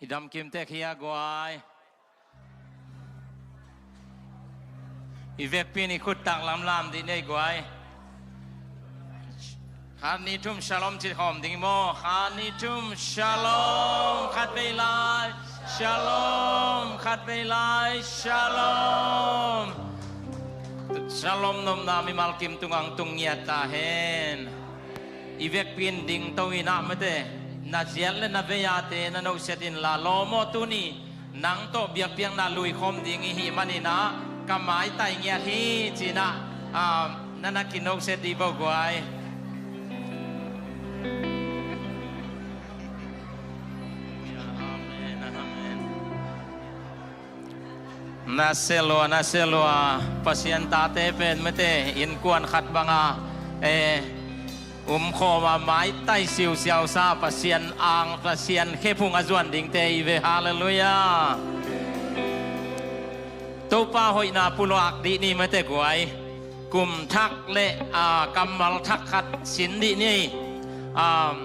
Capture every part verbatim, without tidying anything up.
I damkim tek hi a guai. I vekpi in i khut taklam lam dih ni ei guai. Khat nih thum shalom ci khawm ding maw? Khat nih thum shalom, khat vei lai. Shalom, khat vei lai. Shalom. Shalom nopna mimal kim tungah tung ngiat ta hen. I vekpi in dingto in ah mate, na ziat le na vei-ate na nohset inla, lawm aw, tuni nang tawh biakpiakna luikhawm ding i hih manin ah ka maitai ngiat hi, ci-in ah, ah, na na kinohset dih vo guai. Amen, amen. Na sia lua, na sia lua, Pasian tate pen mate, innkuan khat banga, eh, umkhawm a maitai siusiau sa, Pasian ang, Pasian khephung a zuan dingte hi ve, halleluiah. Topa hoihna pulak dih ni mate guai. Kum thak le, ah, kammal thak khat sin dih ni. Ah,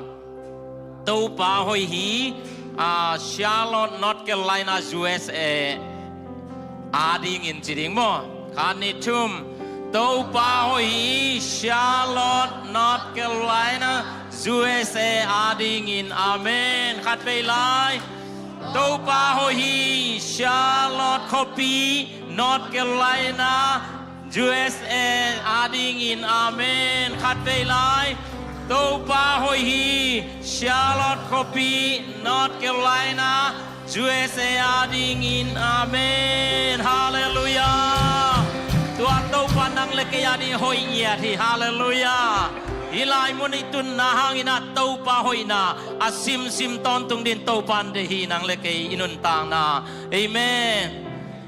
Topa hoih hi, ah, Charlotte, North Carolina, U S A adingin ci ding maw? Khat nih thum. Topa hoih hi, Charlotte, North Carolina, U S A adingin. Amen. Khat vei lai. Topa hoih hi, Charlotte khuapi, North Carolina, U S A adingin. Amen. Khat vei lai. Topa hoih hi, Charlotte khuapi, North Carolina, U S A adingin. Amen. Halleluiah. Tua Topa nang le kei ading hoih ngiat hi. Halleluiah. Hih lai mun i tunna hangin ah Topa hoihna a simsim tawntung ding Topa in deih hi, nang le kei i nuntakna. Amen.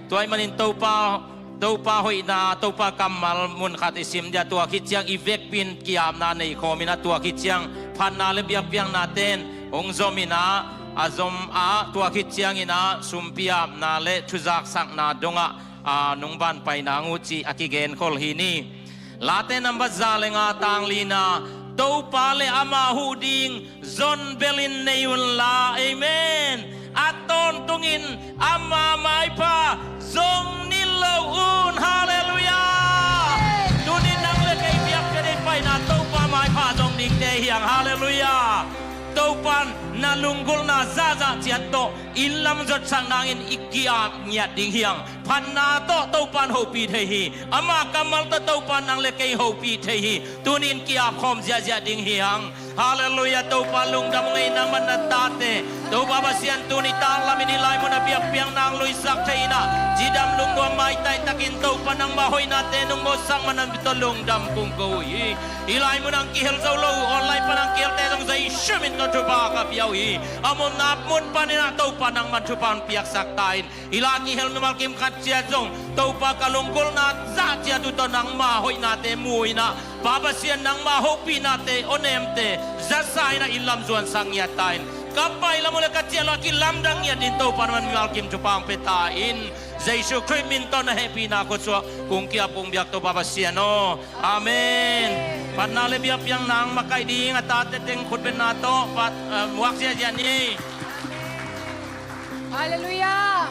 Tua ahih manin Topa Topa hoihna, Topa kammal mun khat i sim dia, tua khit ciang i vekpi in ki-apna nei khawm in ah, tua khit ciang phatna le biakpiakna ten hong zom in ah, a zom ah, tua khit ciangin ah sumpi apna le thuzaksakna dongah, a, nung ban pai nang uh cih a kigenkhol hi ni. Late nambat za le nga tang lina, Topa le ama huh ding zon belin nei unla. Amen. A tawntungin ama maipha zong nilh lo un. Halleluiah. Amen. Tunin nang le kei biakpiak ding paina Topa maipha zong dingte hi hang. Halleluiah. Topan na lunggulhna zahzah ciat tawh inn lam zuatsak nangin i ki-ap ngiat ding hi hang. Phatna tawh Topan hopih thei hi. Ama kammal tawh Topan nang le kei hopih thei hi. Tunin ki-ap khawm ziahziah ding hi hang. Halleluiah. Topa lungdam ngei, nangmah na tate. Topa Pasian, tuni tanglam in hih lai mun a biakpiak nang luisak thei in ah, cidam lungnuam maitai takin Topa nangmah hoihnate nungmawsak man nan tawh lungdam kong ko uh hi. Hih lai mun ang kihel zo lo uh, online pan ang kihelte zong Jesu min tawh thupha ka pia uh hi. A omna mun panin ah Topa nangman thupha hong piaksak ta in. Hih lai kihel mimal kim khat ciat zong Topa ka lunggulhna zah ciat uh tawh nangma hoihnate mu in ah, Pa Pasian, nangma hopihnate, awnemte zasa in ah inn lam zuansak ngiat ta in. Ka pai lam uh le ka ciah lo a kilamdang ngiat ding Topa nangman mimal kim thupha hong pia ta in. Jesu Khrih min tawh na hehpihna khuasuah kong ki-ap kong biak Topa Pasian aw. Amen. Phatna le biakpiak nang makaih ding a tate teng khutbetna tawh pat, eh, muak ziahziah ni. Halleluiah.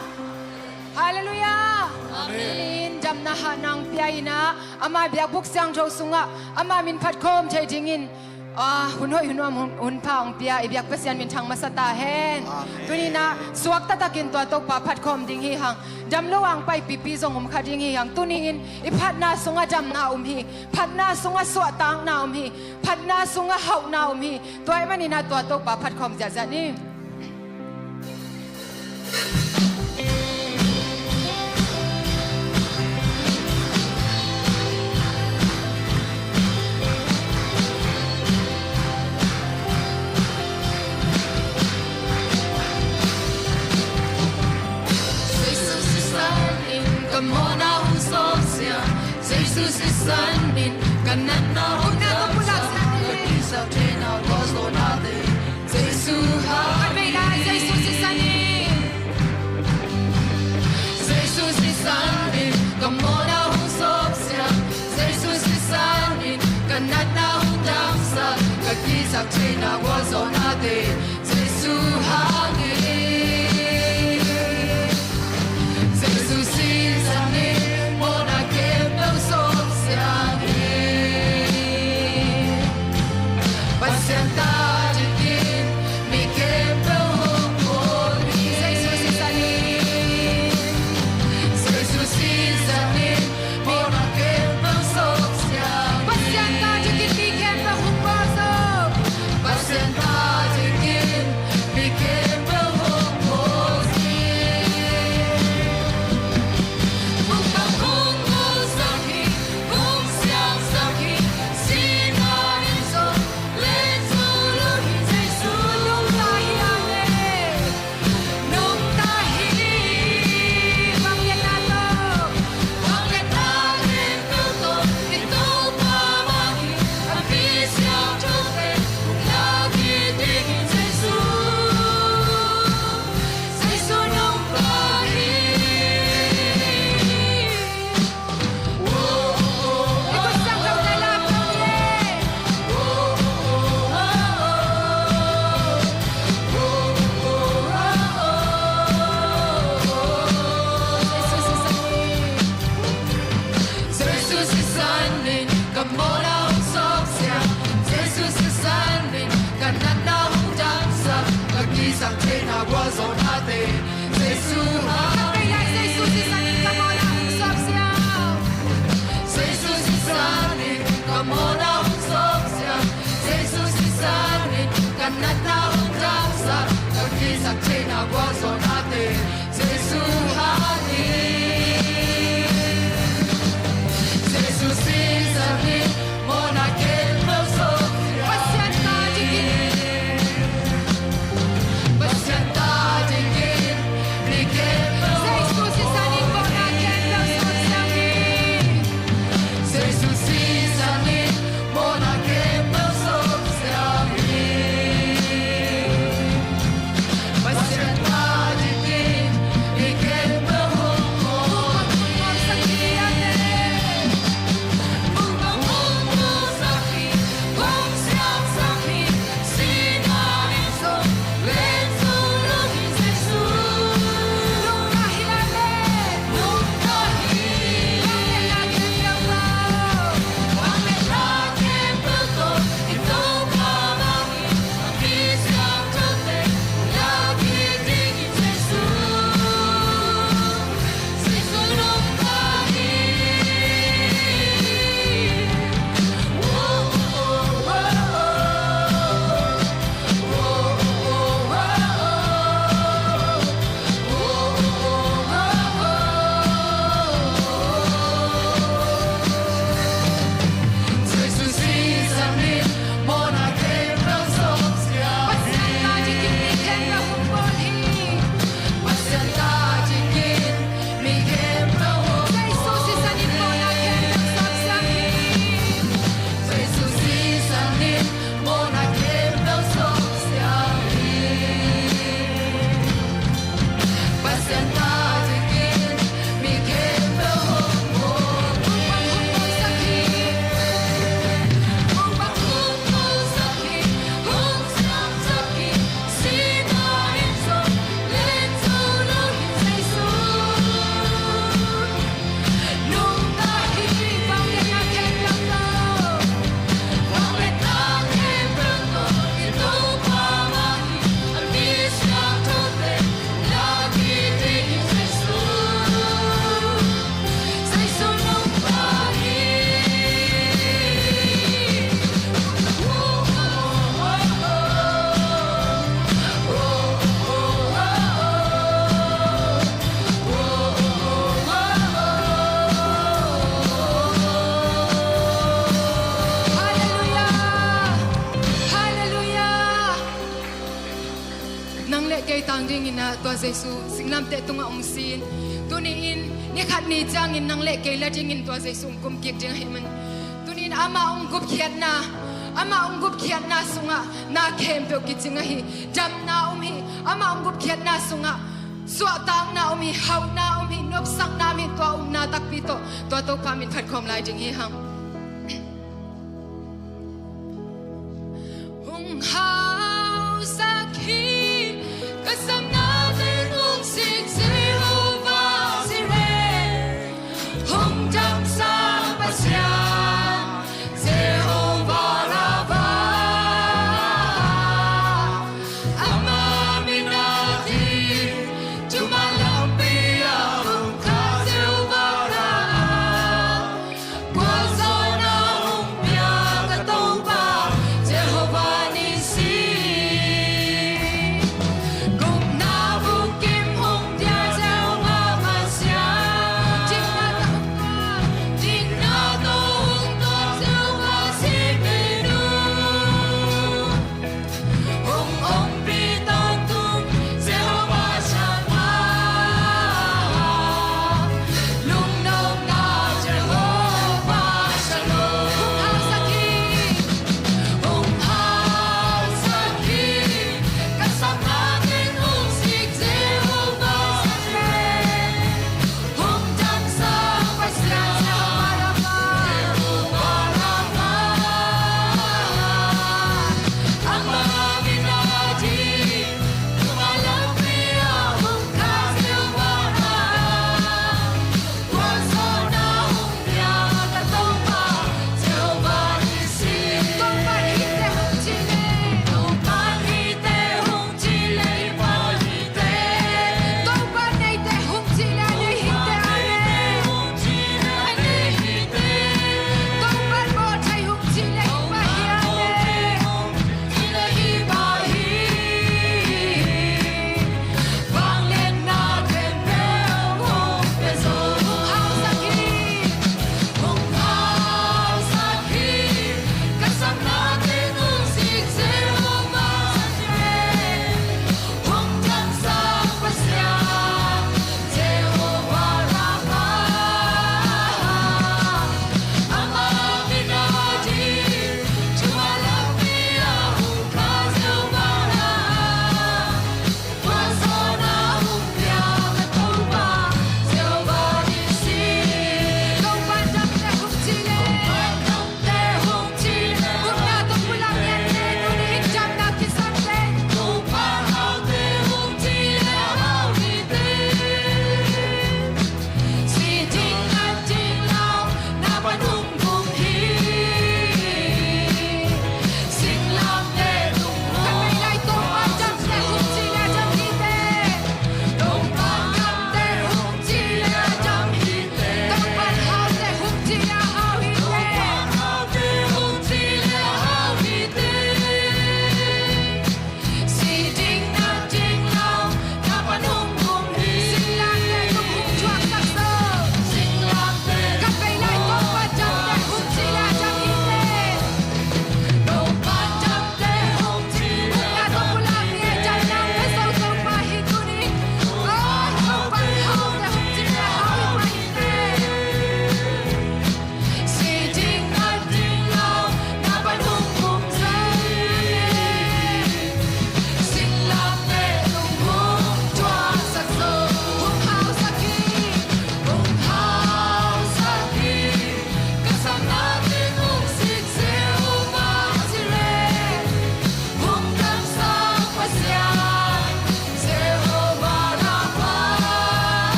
Halleluiah. Amen. Tunin damna hahna hong pia in ah, ama biakbuk siangtho sungah ama min phatkhawm thei dingin, ah, hun hoih hun nuam hun, hun pha hong pia i biak Pasian min thang masa ta hen. Amen. Tunin ah suakta takin tua Topa phatkhawm ding hi hang. Dam lo ang paipipi zong om kha ding hi hang. Tunin i phatna sungah damna om hi. Phatna sungah suahtakna om hi. Phatna sungah hauhna om hi. Tua ahih manin ah tua Topa phatkhawm ziahziah ni. Jesu sisan in ka mawhna hong sawp sia. Jesu sisan in ka natna hong damsak. Ka kisap theihna gualzawhnate Jesu hang hi. Khat vei lai, Jesu sisan in. Jesu sisan in ka mawhna hong sawp sia. Jesu sisan in ka natna hong damsak. Ka kisap theihna gualzawhnate Jesu hang hi. Natna hong damsak, hong kisap theihna gualzawhnate Jesu hang hi. Jesu sisan in mawhna khempeuh sawk Pasian ta dingin, Pasian ta dingin mi khempeuh Jesu sisan in mawhna khempeuh sawk siang hi. Jesu sisan in mawhna khempeuh sawk siang hi. Pasian ta dingin mi khempeuh hong mawh. Halleluiah! Halleluiah! Nang le kei tang dingin ah tua Jesu singlamteh tungah hong si in. Tuni-in ni khat ni ciangin nang le kei la dingin tua Jesu hong kumkik ding ahih man, tuni-in amah hong gupkhiatna, amah hong gupkhiatna sungah na khempeuh kicing ahi. Damna om hi. Amah hong gupkhiatna sungah suahtakna om hi, hauhna om hi, nopsakna om hi. Tua upna takpi tawh tua Topa min phat khawm lai ding hi hang. Hong hausak hi, ka sapna teng hong sik Jehovah Jireh, hong damsak Pasian Jehovah Rapha. Ama min a ding thuman lampi ah hong kha Jehovah Rapha. Gualzawhna hong pia ka Topa Jehovah Nissi.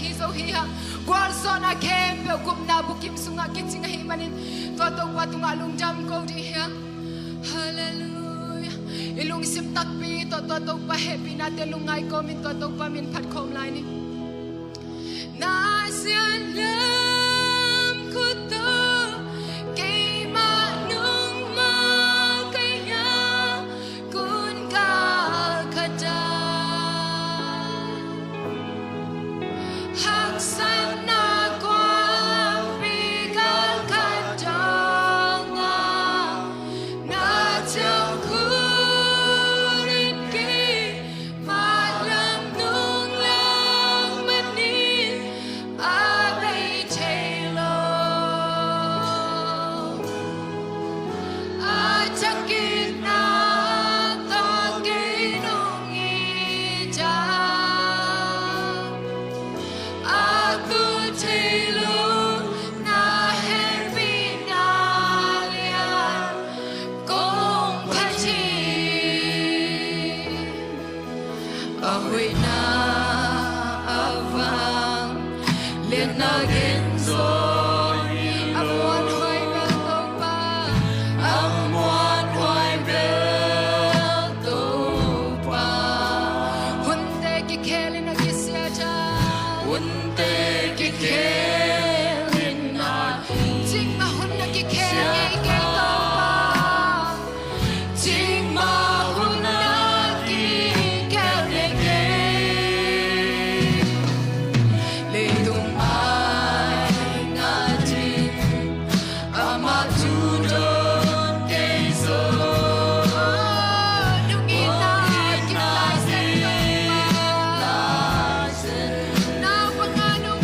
hi zo hi hang. Gualzawhna khempeuh gupna bukim sungah kicing ahih manin tua Topa tungah lungdam ko ding hi hang. Halleluiah. I lungsim takpi tawh tua Topa hehpihnate lungngai kawmin tua Topa min phat khawm lai ni. Na sian lam khut tawh keimah nungmah ka hia, kun gal khat ah haksatna kuapi gal khat dong a, na ciang khut in keimah lam nung lak manin a bei thei lo. A thak in na tawh kei nung hi ta, a tu thei lo na hehpihna lian kong phat hi. A hoihna a vang liatna gen zaw hi lo. A muanhuai bel Topa, a muanhuai bel Topa. Hunte kikhel in a kisiat a, hunte kikhel in a, cikmah hun a kikhel ngei kei Topa. Cikmah hun a kikhel ngei kei. Leitung ai ngat in amah thu dawn kei zaw. Nungin na kim lai zen Topa. Naupang a nung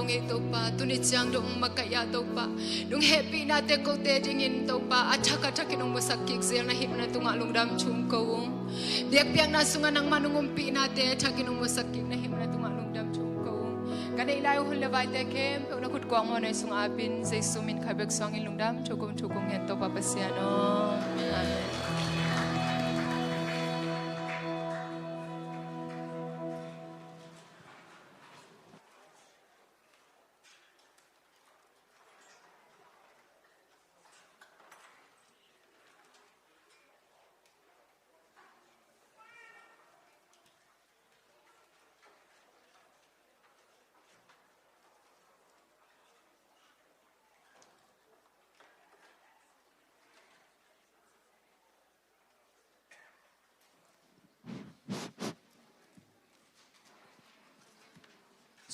Topa, tuni ciang dong makaih a Topa, nong hehpihnate kote dingin Topa a thak a thakin hong musak kik zel na himna tungah lungdam thu ko ung. Biakpiakna sungah nangmah nong umpihnate thakin hong musak kik na himna tungah lungdam thu ko ung. Ka neih lai uh hun le vaite khempeuh na khut kuang mawh na sungah apin Jesu min khat bek suangin lungdam thu kong thu kong ngen Topa Pasian aw. Amen.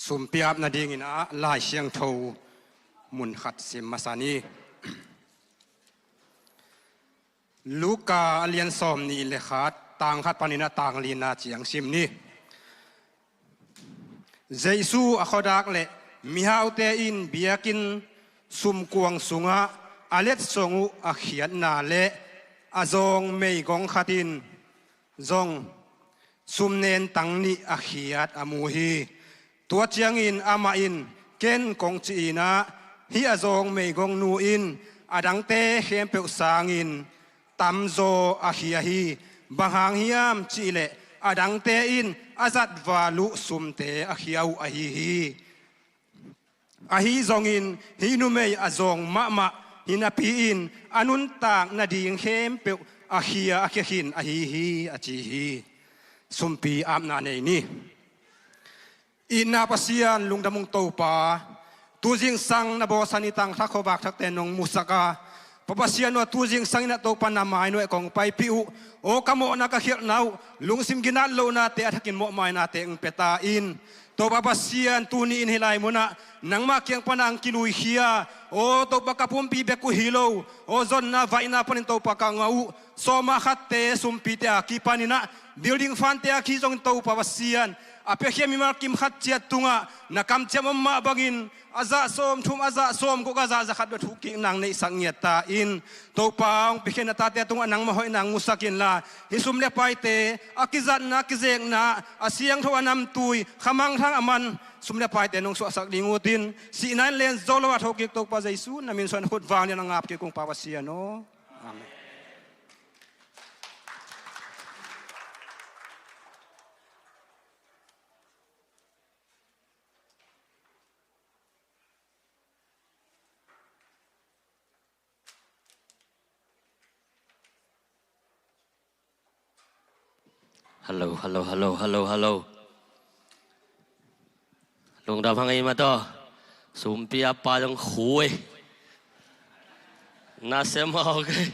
Sumpi ap nadingin ah Lai Siangtho mun khat sim masa ni. Luka a lian sawm nih le khat, tang khat panin a tang lina ciang sim ni. Jesu a khuadak le mihaute in biakinn sumkuang sungah a letsong uh a khiatna le a zawng meigong khat in zong sumnen tang nih a khiat a mu hi. Tua ciangin amah in, "Ken kong ci-in ah, hih a zawng meigongnu in a dangte khempeuh sangin tamzaw a khia hi. Bang hang hiam cihleh a dangte in a zatval uh sumte a khia uh ahi hi. Ahi zongin hih numei a zawng mahmah hi napi-in a nuntak nading khempeuh a khia a khia khin ahi hi," a ci hi. Sumpi apna nei ni. Itna Pasian, lungdam ung Topa. Tu zingsang na bawlsa ni tangthak khuavak thakte nong musak a, Pa Pasian aw, tu zingsang in ah Topa na mai nuai kong paipih uh. Aw ka mawhna ka khialhna uh, lungsim ginat lohnate a thakin mawhmainate ong pia ta in. Topa Pasian, tuni in hih lai munah nangmah kiang pana ong kiluikhia. Aw Topa, ka pumpi bek uh hi lo, aw zonna vaihna panin Topa ka ngah uh. Sawma khatte sumpite a kipanin ah building fund-te a kizongin Topa Pasian, a piakhia mimal kim khat ciat tungah na kamciam om mah bangin a zah sawmthum, a zah sawmguk, a zah zakhat bek thuk kik nang neihsak ngiat ta in. Topa, hong piakhia na tate tungah nangmah hoihna hong musak inla, hih sum le paite a kizatna, a kizekna, a siangtho, a namtui, khamangthang a man sum le paite nong suahsak ding utin, sihna in len zo lo a thokik Topa Jesu na min suan khut vang lian a ngap kik ung Pa Pasian aw. Amen. Hello, hello, hello, hello, hello. Lungdam hang ei mah tawh. Sumpi a pa zong khu ei. Nasem a ok ei.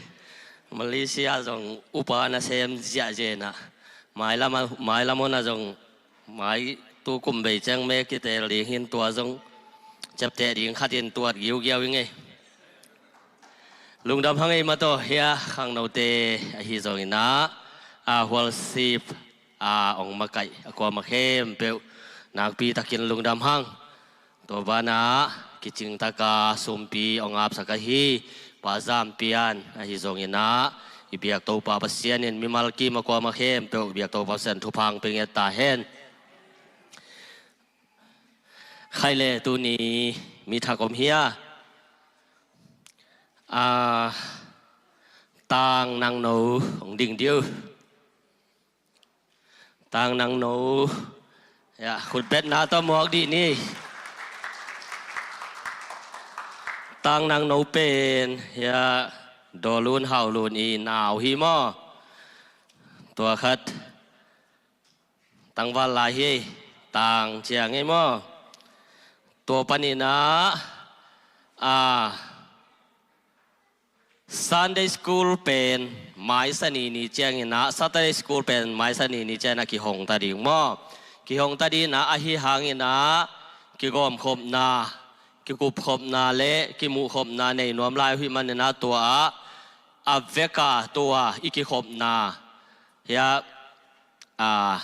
Malaysia zong upa nasem ziahziah inah. Mailam a, mailam hona zong mai tu kum bei ciang me kitel ding hin tua zong ciapteh ding khatin tuat giugiau ing ei. Lungdam hang ei mah tawh hia khangnote ahi zongin ah, a hualsip a ong makaih a kuama khempeuh nakpi takin lungdam hang. Tua banah kicingtaka sumpi ong apsak ahi Pa Zam Pian ahi zongin ah, i biak Topa Pasian in mimal kim a kuama khempeuh i biak Topa Pasian thupha ong pia ngiat ta hen. Khai le tuni mi thak om hia? A, Tang Nangno ong ding dih uh. Tang Nangno, ya, khutbetna tawh muak dih ni. Tang Nangno pen, ya, Dawlun Haulun i nau hi maw? Tua khat tangval lai hi, Tang ciang ei maw? Tua panin ah, a, Sunday school pen mai Sani ni ciangin ah, Saturday school pen mai Sani ni ciangin ah kihong ta ding maw? Kihong ta ding ah, ahi hangin ah kigawmkhopna, kikupkhopna le kimuhkhopna nei nuam lai uh hih manin ah tua ah a veka tua i kikhopna, hia, a,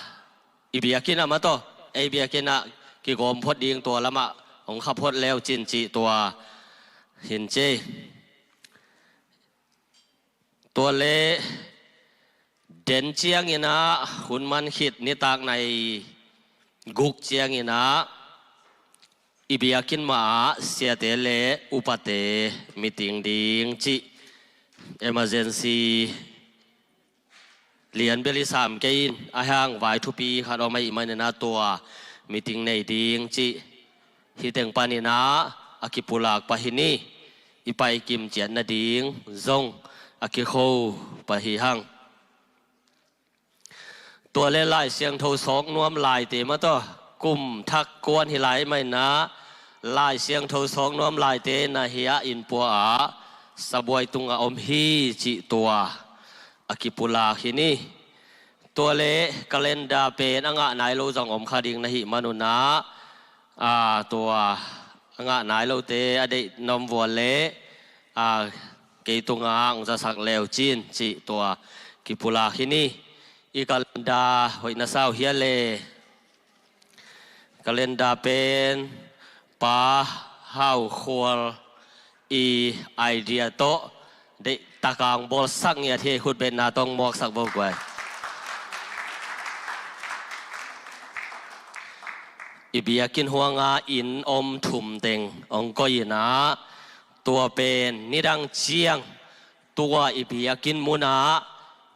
i biakinn ah mah tawh, ei biakinn ah kigawm phot ding tua lamah hong khaphot leu cin cih tua hin ci. Tua le den ciangin ah hun man khit nitak nai guk ciangin ah i biakinn mah ah siate le upate meeting ding cih emergency lian beli sam kei in a hang vai thupi khat om ahih manin ah tua meeting nei ding cih hih teng panin ah a kipulak pah hi ni. I paikim ciat nading zong a kikho pah hi hang. Tua le Lai Siangtho sawk nuam laite mah tawh kum thak kuan hi lai mah in ah Lai Siangtho sawk nuam laite na hi ah innpua ah sabuai tungah om hi cih tua a kipulak hi ni. Tua le calendar pen a ngah nai lo zong om kha ding na hih manun ah, a, tua a ngah nai lote a deih na om vua le, a, kei tungah hong zasak leu cin cih tua kipulak hi ni. I calendar hoih na sa uh hia le? Calendar pen Pa Hau Khual i idea tawh deih taka hong bawlsak ngiat hi. Khutbetna tawh hong mawksak vo guai. I biakinn huanga inn om thum teng hong koih in ah tua pen nidang ciang tua i biakinn munah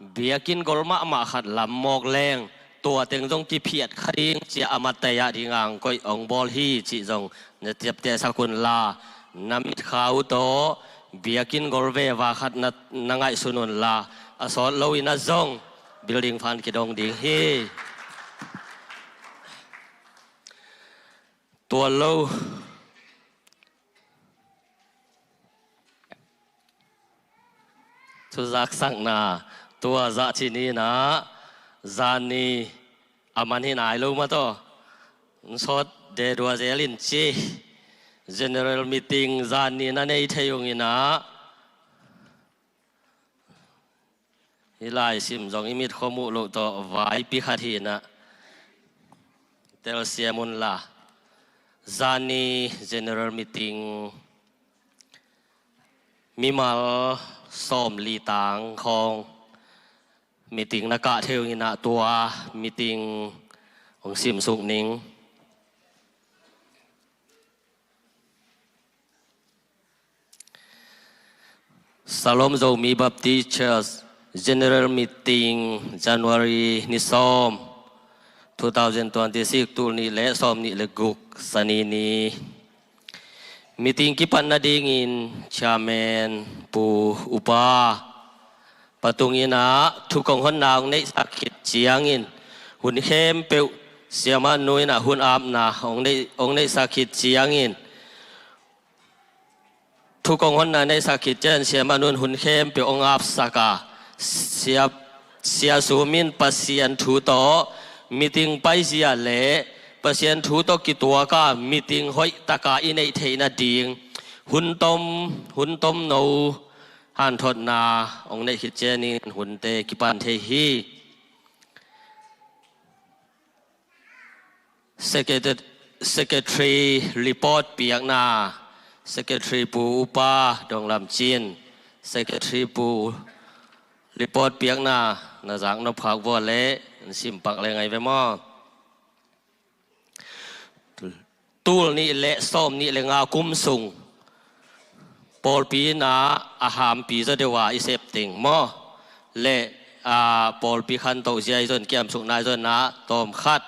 biakinn gol mahmah khat lam mawk leng tua teng zong kiphiat kha ding ci-a a mattei ah dingah hong koih hong bawl hi cih zong na ciaptehsak unla, na mitkha uh tawh biakinn gol veva khat na, na ngaihsun unla, a sawt loin ah zong building fund kidong ding hi. Tua lo thuzaksakna tua zah ci ni in ah zan ni a man hi nai lo mah tawh sawt dedua zel in ci. General meeting zan ni na nei thei ung in ah hih lai sim zong i mitkhua muh loh tawh vaipi khat hi in ah telsiam unla, zan ni general meeting mimal sawmli tang khawng meeting na kah thei ung in ah tua meeting hong simsuk ning. Salom Zomi Baptist Church General Meeting, January ni sawm, two thousand twenty-six, tul nih le sawm nih le guk, Sani ni. Meeting kipat nadingin Chairman Pu Upa patung in ah thu kong honna hong neihsak khit ciangin hun khempeuh, siamahnu in ah hun apna hong neih, hong neihsak khit ciangin thu kong honna neihsak khit ciangin siamahnu in hun khempeuh hong apsak a, sia, Sia Sum in Pasian thu tawh meeting paizia le Pasian thu tawh kituak a meeting hoih taka i neih theih nading hun tom, hun tomno hanthotna hong neih khit ciangin hunte kipan thei hi. Secretary, Secretary report piakna, Secretary Pu Upa Dong Lam Cin, Secretary Pu report piakna na zak nop khak vua le na simpak le ngai ve maw? Tul nih le sawm nih le nga kum sung pawlpi in ah a hampi zaw deuh a i sep teng maw? Le, a, pawlpi khantoh zia i zon kiamsukna i zon ah tawm khat.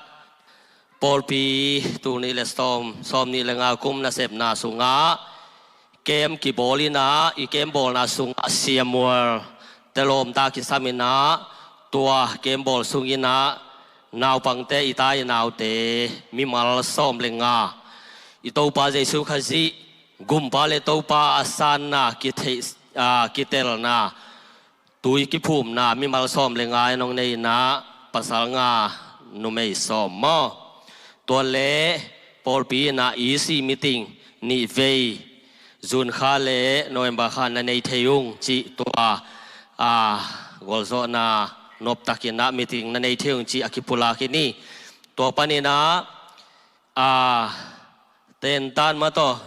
Pawlpi tul nih le sawm, sawm nih le nga kum nasepna sungah kem kibawl in ah, i kem bawlna sungah siamual telawm ta kisam in ah, tua kem bawl sung in ah naupangte, i ta i naute mimal sawm le nga, i Topa Jesu Khazih gumpa le Topa a sanna kitheih, a, kitelna tui kiphumna mimal sawm le nga in hong nei in ah, pasal nga, numei sawm maw? Tua le pawlpi in ah E C meeting nih vei, June kha le November kha na nei thei ung cih tua, a, gualzawhna noptak in ah meeting na nei thei ung cih a kipulak hi ni. Tua panin ah, a, Tentan mah tawh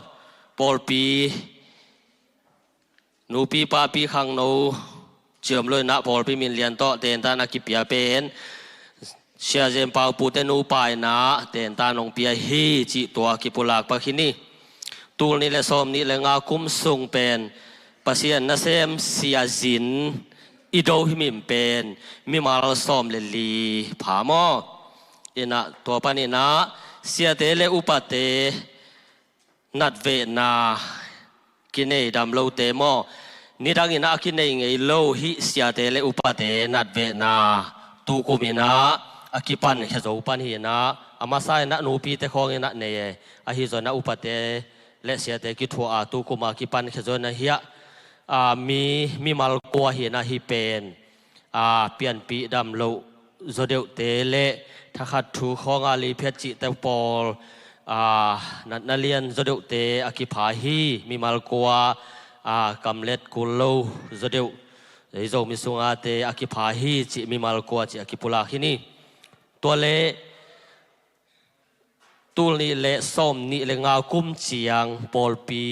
pawlpi nupi papi khangno ciam lo inah pawlpi min lian tawh tentan a kipia pen Sia Zen Pau pute nupa inah tentan hong pia hi cih tua kipulak pak hi ni. Tul nih le sawm nih le nga kum sung pen Pasian nasem Sia Zin i do himhim pen mimal sawm le li pha maw? Inah tua paninah siate le upate natvehna kinei dam lote maw? Nidang inah a kinei ngei lo hih siate le upate natvehna tukum inah a kipankhia zo pan hi inah a masa inah nupite khawng inah nei e. Ahi zong inah upate le siate kithuah a tukum a kipankhia zo inah hiah a mi mimal kua hi inah hih pen a pianpih dam loh zaw deuhte le thakhat thu khawng a liphiat cihte pawl a natna lian zaw deuhte a kipha hi. Mimal kua a kamlet kul lo zaw deuh ei Zomi sungate a kipha hi cih mimal kua cih a kipulak hi ni. Tua le tul nih le sawm nih le nga kum ciang pawlpi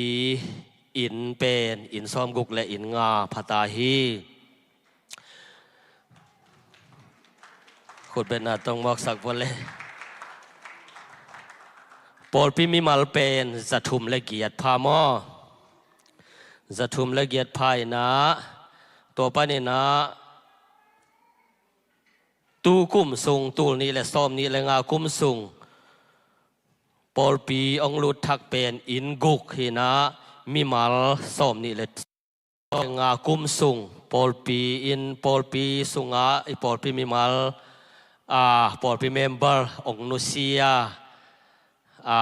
inn pen inn sawm guk le inn nga phata hi. Khutbetna tong mawksak vua le. Pawlpi mimal pen zathum le giat pha maw? Zathum le giat pha inah tua paninah tu kum sung tul nih le sawm nih le nga kum sung pawlpi hong lut thak pen inn guk hi inah mimal sawm nih le nga kum sung pawlpi in pawlpi sungah i pawlpi mimal a pawlpi member hong nusia a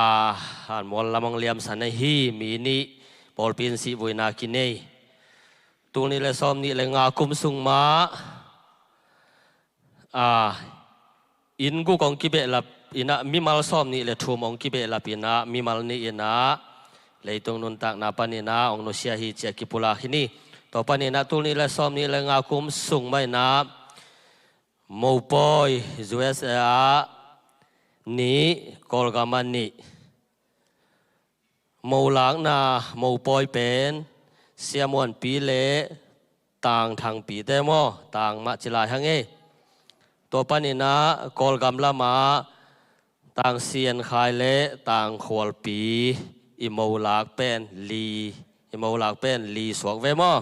hanmual lam hong liamsan ahi mi nih pawlpi in sihvuina kinei. Tul nih le sawm nih le nga kum sung mah a inn guk hong kibehlap inah mimal sawm nih le thum hong kibehlap inah mimal nih inah leitung nuntakna paninah hong nusia hi cih a kipulak hi ni. Tua paninah tul nih le sawm nih le nga kum sung mah inah mopawi U S A ah nih, Kawlgam ah nih. Molakna mopawi pen Sia Muanpi le Tang Thangpi te maw? Tang mah ci lai hang ei. Tua paninah Kawlgam lamah Tang Sian Khai le Tang Khualpi i molak pen li, i molak pen li suak ve maw?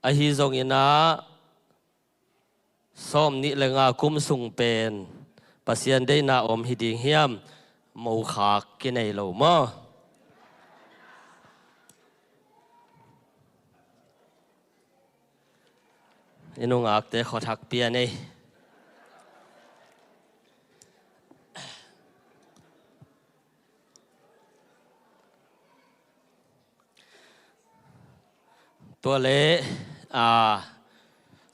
Ahi zonginah sawm nih le nga kum sung pen Pasian deihna om hi ding hiam? Mokhak kinei lo maw? I nungakte khuathak pian ei. Tua le a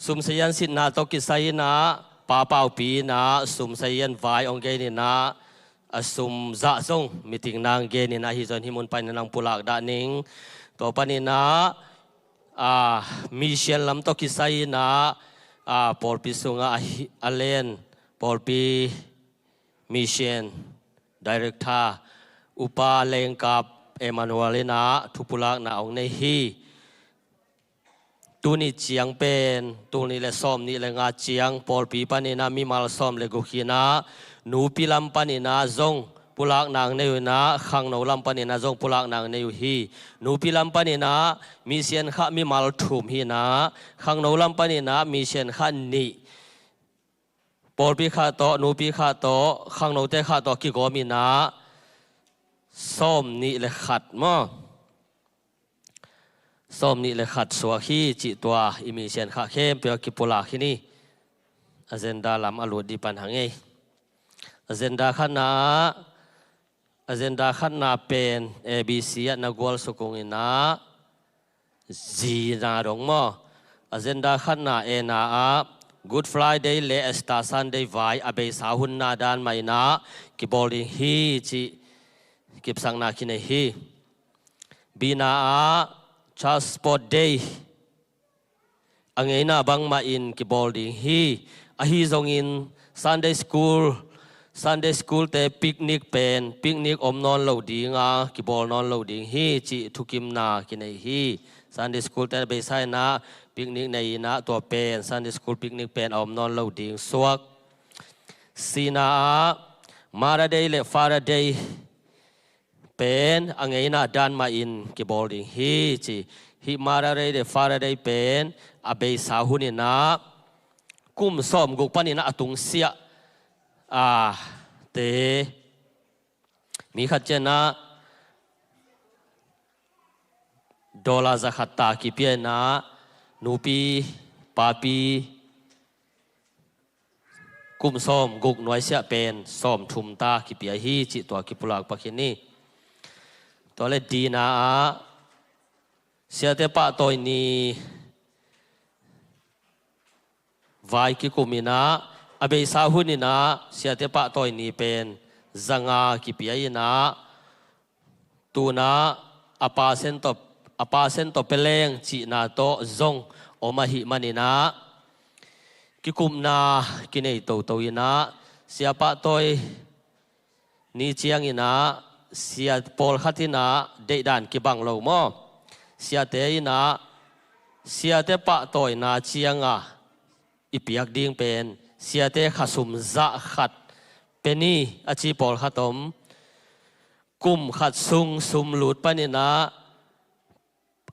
sumsaian sitna tawh kisai inah pa paupi inah sumsaian vai hong gen inah a sum zah zong meeting nang gen inah ahi zong hih mun panin nang pulak dah ning. Tua paninah a mission lam tawh kisai inah a pawlpi sungah a hi- a len pawlpi mission director Upa Lengkap Emmanuel inah thupulakna hong nei hi. Tuni ciang pen tul nih le sawm nih le nga ciang pawlpi paninah mimal sawm le guk hi inah nupi lam paninah zong pulakna hong nei uh inah khangno lam paninah zong pulakna hong nei uh hi. Nupi lam paninah mission khah mimal thum hi inah khangno lam paninah mission khah nih. Pawlpi khah tawh nupi khah tawh khangnote khah tawh kigawm inah sawm nih le khat maw? Sawm nih le khat suak hi cih tua i mission khah khempeuh a kipulak hi ni. Agenda lam a lut dih pan hang ei. Agenda khatna ah agenda khatna pen A B C ah na gual sukung inah zina dong maw? Agenda khatna ena ah Good Friday le Easter Sunday vai a beisa hunna dan mah inah kibawl ding hi cih kipsakna kinei hi. Bina ah Church Sport Day a ngeina bangmah in kibawl ding hi. Ahi zongin Sunday School Sunday school te picnic pen, picnic om nawn lo dinga, kibawl nawn lo ding hi, cih thukimna kinei hi. Sunday school te a beisa inah picnic nei inah tua pen, Sunday school picnic pen a om nawn lo ding suak. Sina ah Mother Day le Father Day pen a ngeina dan mahin kibawl ding hi ci. Hih Mother Day le Father Day pen a beisa hun inah kum sawmguk panin a tungsiah a te mi khat cianah dollar za khat ta kipia inah nupi papi kum sawmguk nuaisiah pen sawmthum ta kipia hi cih tua kipulak pakhin hi. Tua le dina ah siate pahtawi ni vai kikum inah a beisa hun inah siate pahtawi ni pen zanga kipia inah tuna a pasen tawh, a pasen tawh peleng cihna tawh zong om ahih maninah kikupna kinei toto inah sia pahtawi ni cianginah sia pawlkhat inah deihdan kibang lo maw? Siate inah siate pahtawina cianga i piak ding pen siate khasum zah khat peni a ci pawlkhat om. Kum khat sung sum lut paninah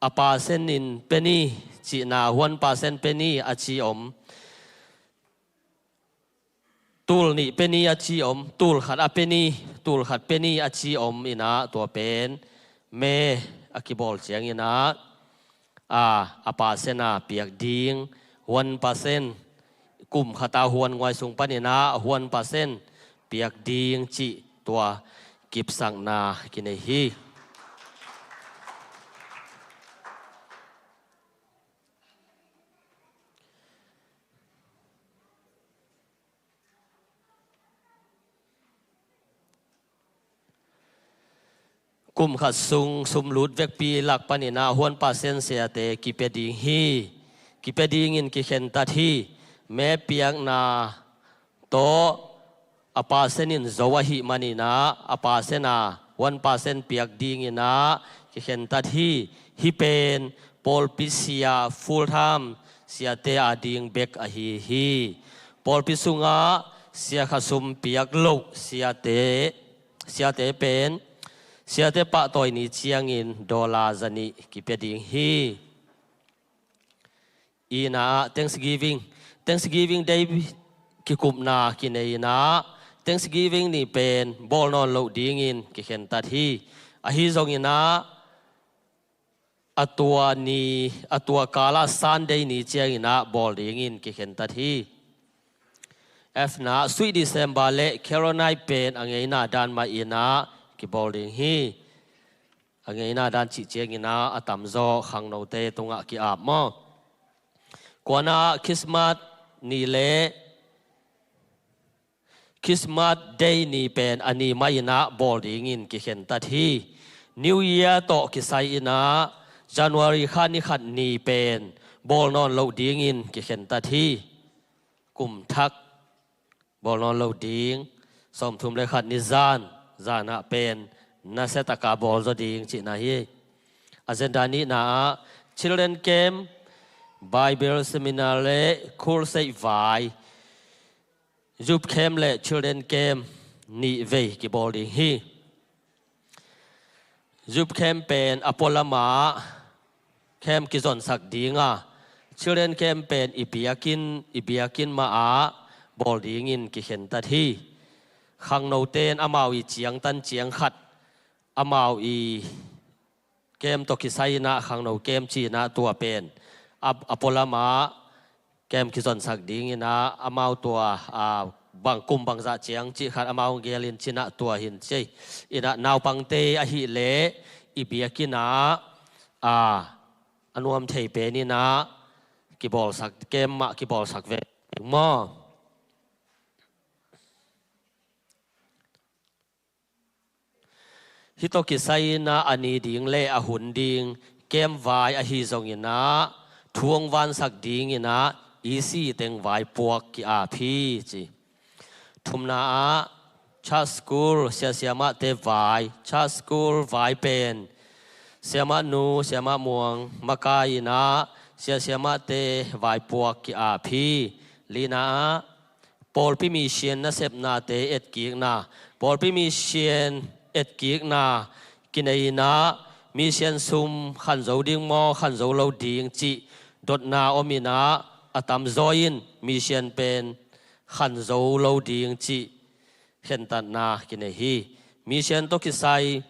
a pasen in peni cihna, one percent peni a ci om. Tul nih peni a ci om, tul khat a peni, tul khat peni a ci om inah tua pen me a kibawl cianginah a, a pasen a piak ding one percent, kum khat a huan nguai sung paninah one percent piak ding cih tua kipsakna kinei hi. Kum khat sung sum lut vekpi lak paninah one percent siate kipia ding hi. Kipia dingin kikhentat hi. Me piakna tawh a pasen in zo ahih maninah a pasen a one percent piak dinginah kikhentat hi. Hih pen pawlpi sia full time siate a ding bek ahi hi. Pawlpi sungah sia khasum piak loh siate, siate pen siate pahtawi ni ciangin dollar zanih kipia ding hi. Ina ah Thanksgiving, Thanksgiving Day kikupna kinei inah Thanksgiving ni pen bawl nawn loh dingin kikhentat hi. Ahi zonginah a tua ni, a tua kala Sunday ni cianginah bawl dingin kikhentat hi. F na Sweet December le Carol Night pen a ngeina dan mah inah kibawl ding hi. A ngeina dan cih cianginah a tamzaw khangnote tungah ki-ap maw? Kuanah Christmas ni le Christmas Day ni pen a ni mah inah bawl dingin kikhentat hi. New Year tawh kisai inah January kha ni khat ni pen bawl nawn loh dingin kikhentat hi. Kum thak bawl nawn lo ding, sawmthum le khat ni zan, zanah pen nasia taka bawl zaw ding cihna hi. Agenda nihna ah Children Camp, Bible Seminar le Crusade vai, Youth Camp le Children Camp nih vei kibawl ding hi. Youth Camp pen a pualamah camp kizonsak dinga, Children Camp pen i biakinn, i biakinn mahah bawl dingin kikhentat hi. Khangnote in amau i ciangtan ciang khat, amau i camp tawh kisai inah khangno camp ci inah tua pen a, a pualamah camp kizonsak dinginah amau tua, a, bang kum bangzah ciang cih khat amau gelin cinah tua hin ci. Inah naupangte ahih leh i biakinn ah, a, a nuam thei pen inah kibawlsak, camp mah kibawlsak ve maw? Hih tawh kisai inah a ni ding le a hun ding camp vai ahi zonginah thu hong vansak dinginah E C teng vaipuak ki-ap hi ci. Thumna ah Church School, Sia Siamahte vai, Church School vai pen Siamah nu, Siamah Muang makai in ah Sia Siamahte vaipuak ki-ap hi. Lina ah pawlpi mission nasepnate etkikna, pawlpi mission etkikna kinei in ah mission sum khanzo ding maw, khanzo lo ding cih dotna om in ah a tamzaw in mission pen khanzo lo ding cih khentatna kinei hi. Mission tawh kisai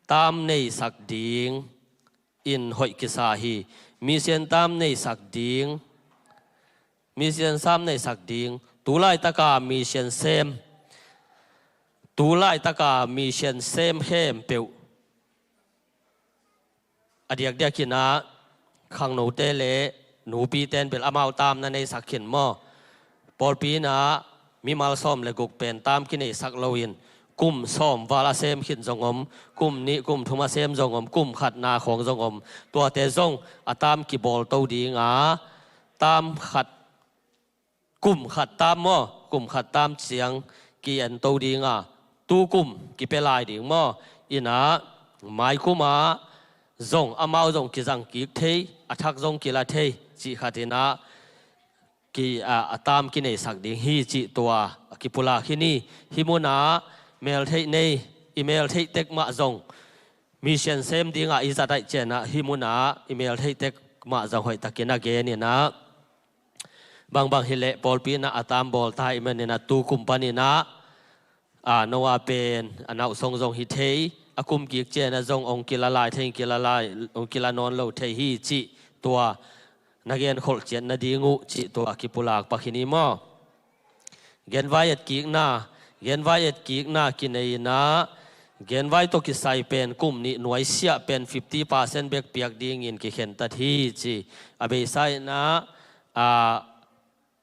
tam neisak ding in hoih kisa hi. Mission tam neisak ding, mission tam neisak ding, tu laitaka mission sem, tu laitaka mission sem khempeuh a diakdiak in ah khangnote le nupite in bel amau tam na neisak khin maw. Pawlpi in ah mimal sawm le guk pen tam kineisak loin kum sawm val a sem khin zong om, kum nih kum thum a sem zong om, kum khatna khawng zong om. Tuate zong a tam kibawlto ding a, tam khat, kum khat tam maw, kum khat tam ciang ki-ento ding a, tu kum kipia lai ding maw. In ah mai kum ah zong amau zong kizang kik thei, a thak zong kila thei cih khat in ah ki, a, a tam kineisak ding hi cih tua a kipulak hi ni. Hih mun ah meltheih nei, i meltheih tek mah zong mission sem ding ah i zat ahih ciang ah hih mun ah i meltheih tek mah zong hoihtakin a gen in ah, bangbang hileh pawlpi in ah a tam bawl ta ahih manin ah tu kum panin ah, a, Noah pen a nauhsong zong hi thei, a kum kik ciang ah zong ong kila lai thei, ong kila lai, ong kila nawn lo thei hi cih tua na genkholh ciat nading uh cih tua a kipulak pak hi ni maw. Genvai etkikna, genvai etkikna kinei in ah genvai tawh kisai pen kum nih nuaisiah pen fifty percent bek piak dingin kikhentat hi ci. A beisa in ah, a,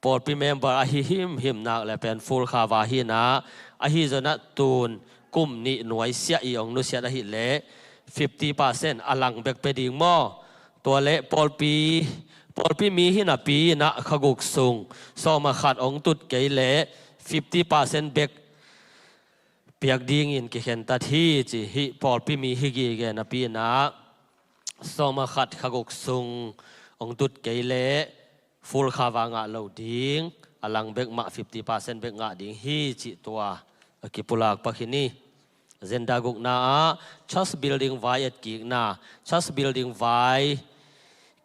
pawlpi member ahi himhim nak le pen full cover hi in ah, ahi zong ah tun kum nih nuaisiah i ong nusiat ahih leh fifty percent a lang bek pia ding maw. Tua leh pawlpi, pawlpi mi hi napi in ah kha guk sung sawm a khat ong tut kei leh fifty percent bek piak dingin kikhentat hi ci. Hih pawlpi mi hi gige napi in ah sawm a khat kha guk sung ong tut kei leh full cover ngah lo ding, a lang bek mah fifty percent bek ngah ding hi cih tua a kipulak pak hi ni. Agenda gukna ah church building vai etkikna, church building vai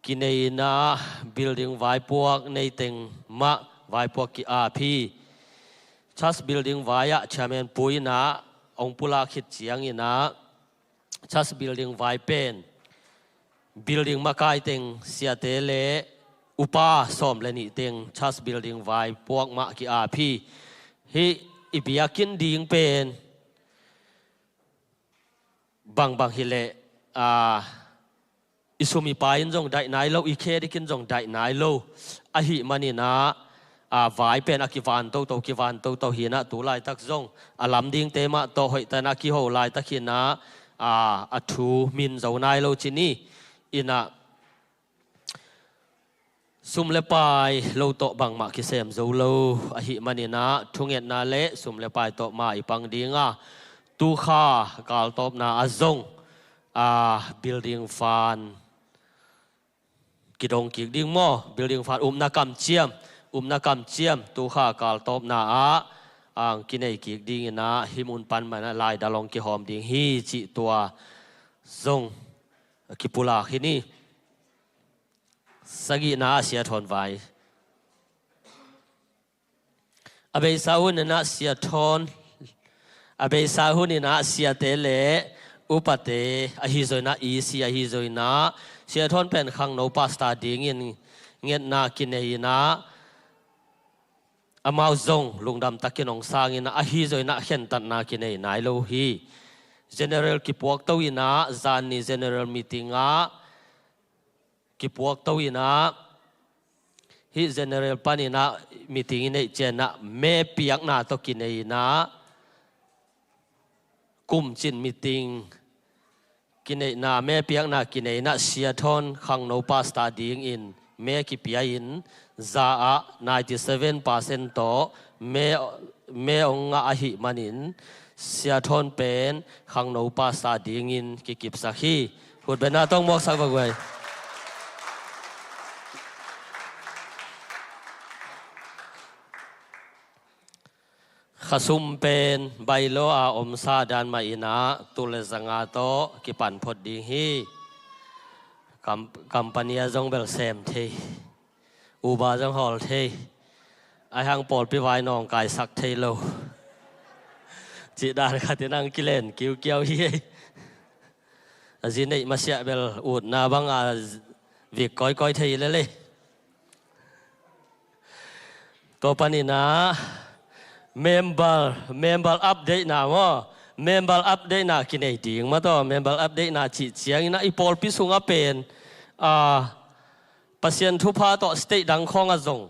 kinei in ah building vaipuak neiteng mah vaipuak ki-ap hi. Church building vai ah chairman pu in ah ong pulak khit ciang in ah church building vai pen building makai teng siate le upa sawm le nih teng church building vaipuak mah ki-ap hi. Hih i biakinn ding pen bangbang hileh, a, i sum i pai in zong daih nai lo, i khe dik in zong daih nai lo ahih manin ah, a, vai pen a kivan toto, kivan toto hi in ah tu laitak zong a lam dingte mah tawh hoihtak in a kiho laitak hi in ah, a, a thu min zo nai lo ci ni. In ah sum le pai lo tawh bangmah kisem zo lo ahih manin ah thungetna le sum le pai tawh ma i pang ding a, tu kha galtawpna ah zong, a, building fund kidong kik ding maw, building fund upna kamciam, upna kamciam tu kha galtawpna ah ang kinei kik ding in ah hih mun pan mah in ah laidal ong kihawm ding hi cih tua zong kipulak hi ni. Sagihna ah Sia Thawn vai. A beisa hun in ah Sia Thawn, a beisa hun in ah siate le upate, ahi zong in ah E C, ahi zong in ah Sia Thawn pen khangno pastor dingin ngetna kinei in ah amau zong lungdam takin ong sang in ah, ahi zong in ah khentatna kinei nai lo hi. General kipuakto in ah zan ni general meeting ah kipuakto in ah, hih general pan in ah meeting i neih ciang ah me piakna tawh kinei in ah, kumcin meeting kineihna, me piakna kinei in ah Sia Thawn khangno pastor dingin me kipia in, za ah ninety seven percent tawh me me hong ngah ahih manin Sia Thawn pen khangno pastor dingin kikipsak hi. Khutbetna tawh hong muaksak vak uh ei. Khasum pen bylaw a omsa dan mah in ah tul le zanga tawh kipan phot ding hi. Kam-, company ah zong bel sem thei, Uber zong hawl thei, ahih hang pawlpi vai nawngkaisak thei lo cih dan khat in ah kilen kiukiau hi. A zi neih masiah bel utna bang a vik kawikawi thei lel ei. Tua panin ah member, member update na maw? Member update na kinei ding maw tawh? Member update na cih ciangin ah i pawlpi sungah pen, ah, Pasian thupha tawh state dang khawngah zong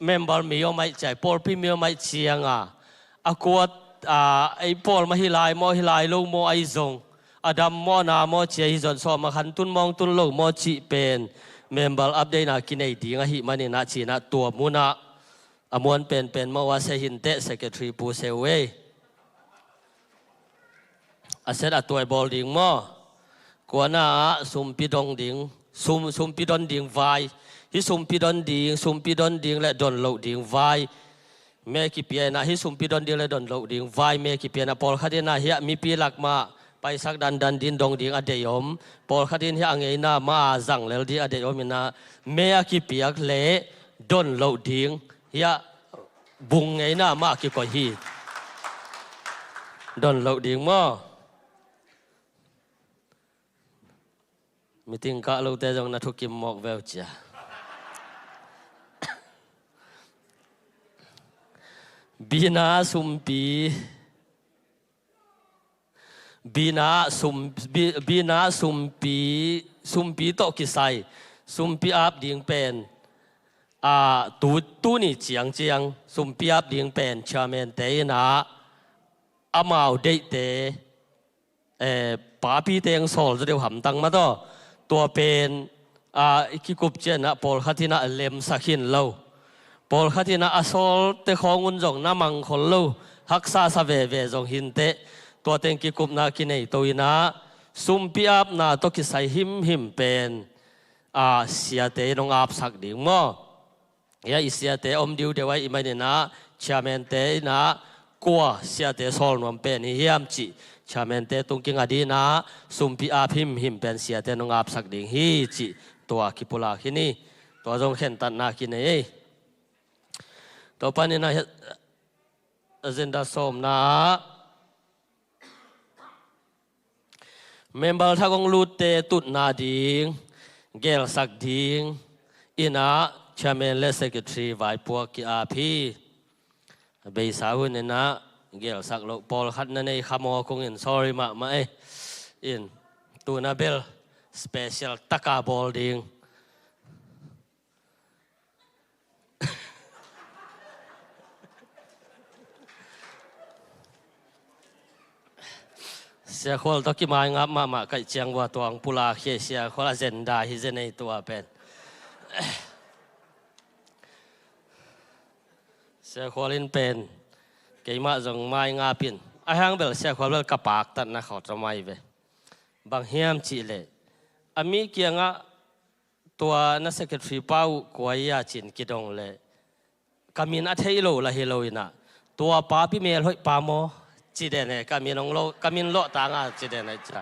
member mi om ahih ciang, pawlpi mi om ahih ciang a, a kuat, a, ei pawl mah hi lai maw, hi lai lo maw, ahi zong a dam maw, a na maw, ci ahi zong sawm a khan tun maw, tun lo maw cih pen member update na kinei ding ahih manin ah ci-in ah tua mun ah a muan penpen mah uh a sia hi inteh, secretary Pu Seu ei. A set a tuai bawl ding maw? Kuana ah sumpi dong ding, sum, sumpi don ding vai. Hih sumpi don ding, sumpi don ding le don loh ding vai me kipia in ah, hih sumpi don ding le don loh ding vai me kipia in ah, pawlkhat in ah hiah mipi lak mah paisak dandan ding dong ding a deih om. Pawlkhat in hiah a ngeina mah a zang lel ding a deih om in ah, me a kipiak le don loh ding hiah bung ngeina mah a kikoih hi. Don loh ding maw? Meeting kah lote zong na thukim mawk veu cia. Bina sumpi, bina sum, bi-, bina sumpi, sumpi tawh kisai, sumpi ap ding pen, a, tu, tuni ciangciang sumpi ap ding pen chairman te in ah amau deihte, eh, papi teng sawl zaw deuh hamtang mah tawh. Tua pen, ah, i kikup ciangin ah pawlkhat in ah lemsak hi lo. Pawlkhat in ah a sawlte khawng un zong na mangkhol lo, haksa sa veve zong hi inteh. Tua teng kikupna kinei to in ah sumpi apna tawh kisai himhim pen, ah, siate in hong apsak ding maw? Hiah i siate om diudeu ahih manin ah chairman te in ah kua siate sawl nuam pen hi hiam cih chairman te tung kinga ding in ah sumpi ap himhim pen siate in hong apsak ding hi cih tua kipulak hi ni. Tua zong khentatna kinei ei. Tua panin ah agenda sawmna ah member thak hong lutte tutna ding, gelsak ding in ah chairman le secretary vaipuak ki-ap hi. Beisa hun in ah gelsak loh pawlkhat na nei kha maw, kong in sorry mahmah ei. In, tu-in ah bel special taka bawl ding. Sia Khual tawh kimaingap mahmah kaih ciang vua tuang pulak hi, Sia Khual agenda hi zen ei tua pen. Sia Khual in pen keimah zong maingap in, ahih hang bel Sia Khual bel ka paktatna khawt a mai ve. Bang hiam cih leh a mi kiangah tua na secretary pa uh kua hi a ci-in kidong leh ka min a thei lo lah hi lo in ah, tua papi melhoih pa maw ci den e, ka min hong lo, ka min lawh tang a ci den e cia.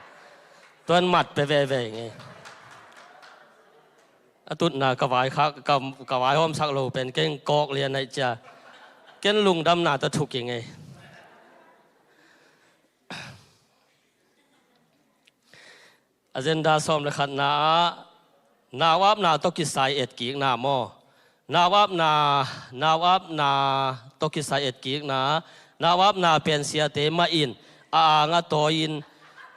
Tuan mat pe veve ing ei. A tutna ka vai kha, ka, ka vai hawmsak lo pen keng kawk lian aih cia. Ken lungdamna tawh thuk ing ei. Agenda sawm le khatna ah nau apna tawh kisai etkikna maw? Nau apna, nau apna tawh kisai etkikna, nau apna pen siate mah in a ang a tawi-in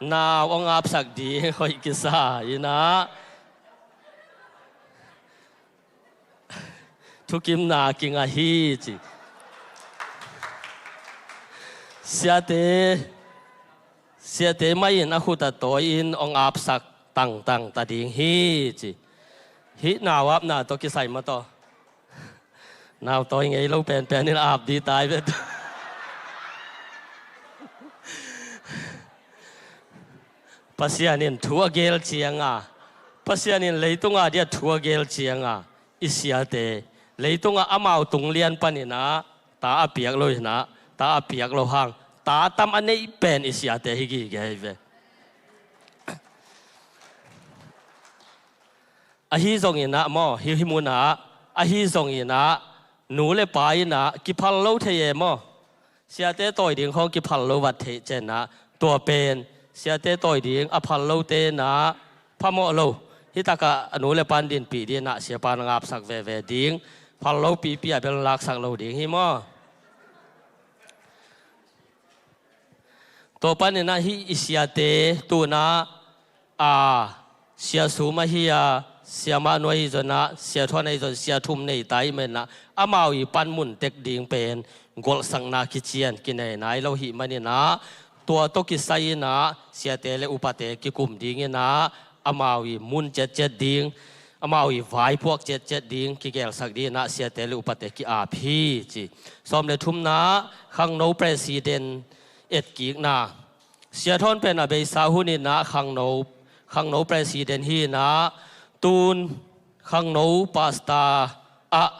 nau hong apsak ding hoih kisa in ah thukimna kinga hi ci. Siate, siate mah in a khut a tawi-in hong apsak tangtang ta ding hi ci. Hih nau apna tawh kisai mah tawh. Nau tawi ngei lo penpen in ap dih tai vet. Pasian in thu a gel cianga, Pasian in leitunga dia thu a gel cianga, i siate leitungah amau tung lian paninah ta a piak lo hinah, ta a piak lo hang, ta tam a neih pen i siate hi gige hi ve. Ahi zonginah maw, hi, hi munah, ahi zonginah nu le pa inah kiphal lo thei e maw. Siate tawi ding khawng kiphal lo vat theih cianah, tua pen siate tawi ding a phal lo tenah phamawh lo. Hitakah a nu le pan dinpih dinah siapa na ngapsak veve ding, phal lo pipi a bel laksak lo ding hi maw. Tua paninah hih i siate tunah a, Sia Sum ahi a, Sia Mah Nuai ahi zonah, Sia Thuan ahi zon, sia thum nei ta ih menah, amau i panmun tek ding pen golhsakna kician kinei nai lo hih maninah, tua tawh kisai inah siate le upate kikum dinginah, amau i mun ciatciat ding, amau i vaipuak ciatciat ding kigelsak dinginah siate le upate ki-ap hi ci. Sawm le thumna, khangno president etkikna. Sia Thawn pen a beisa huninah khangno, khangno president hinah, tun khangno pastor ah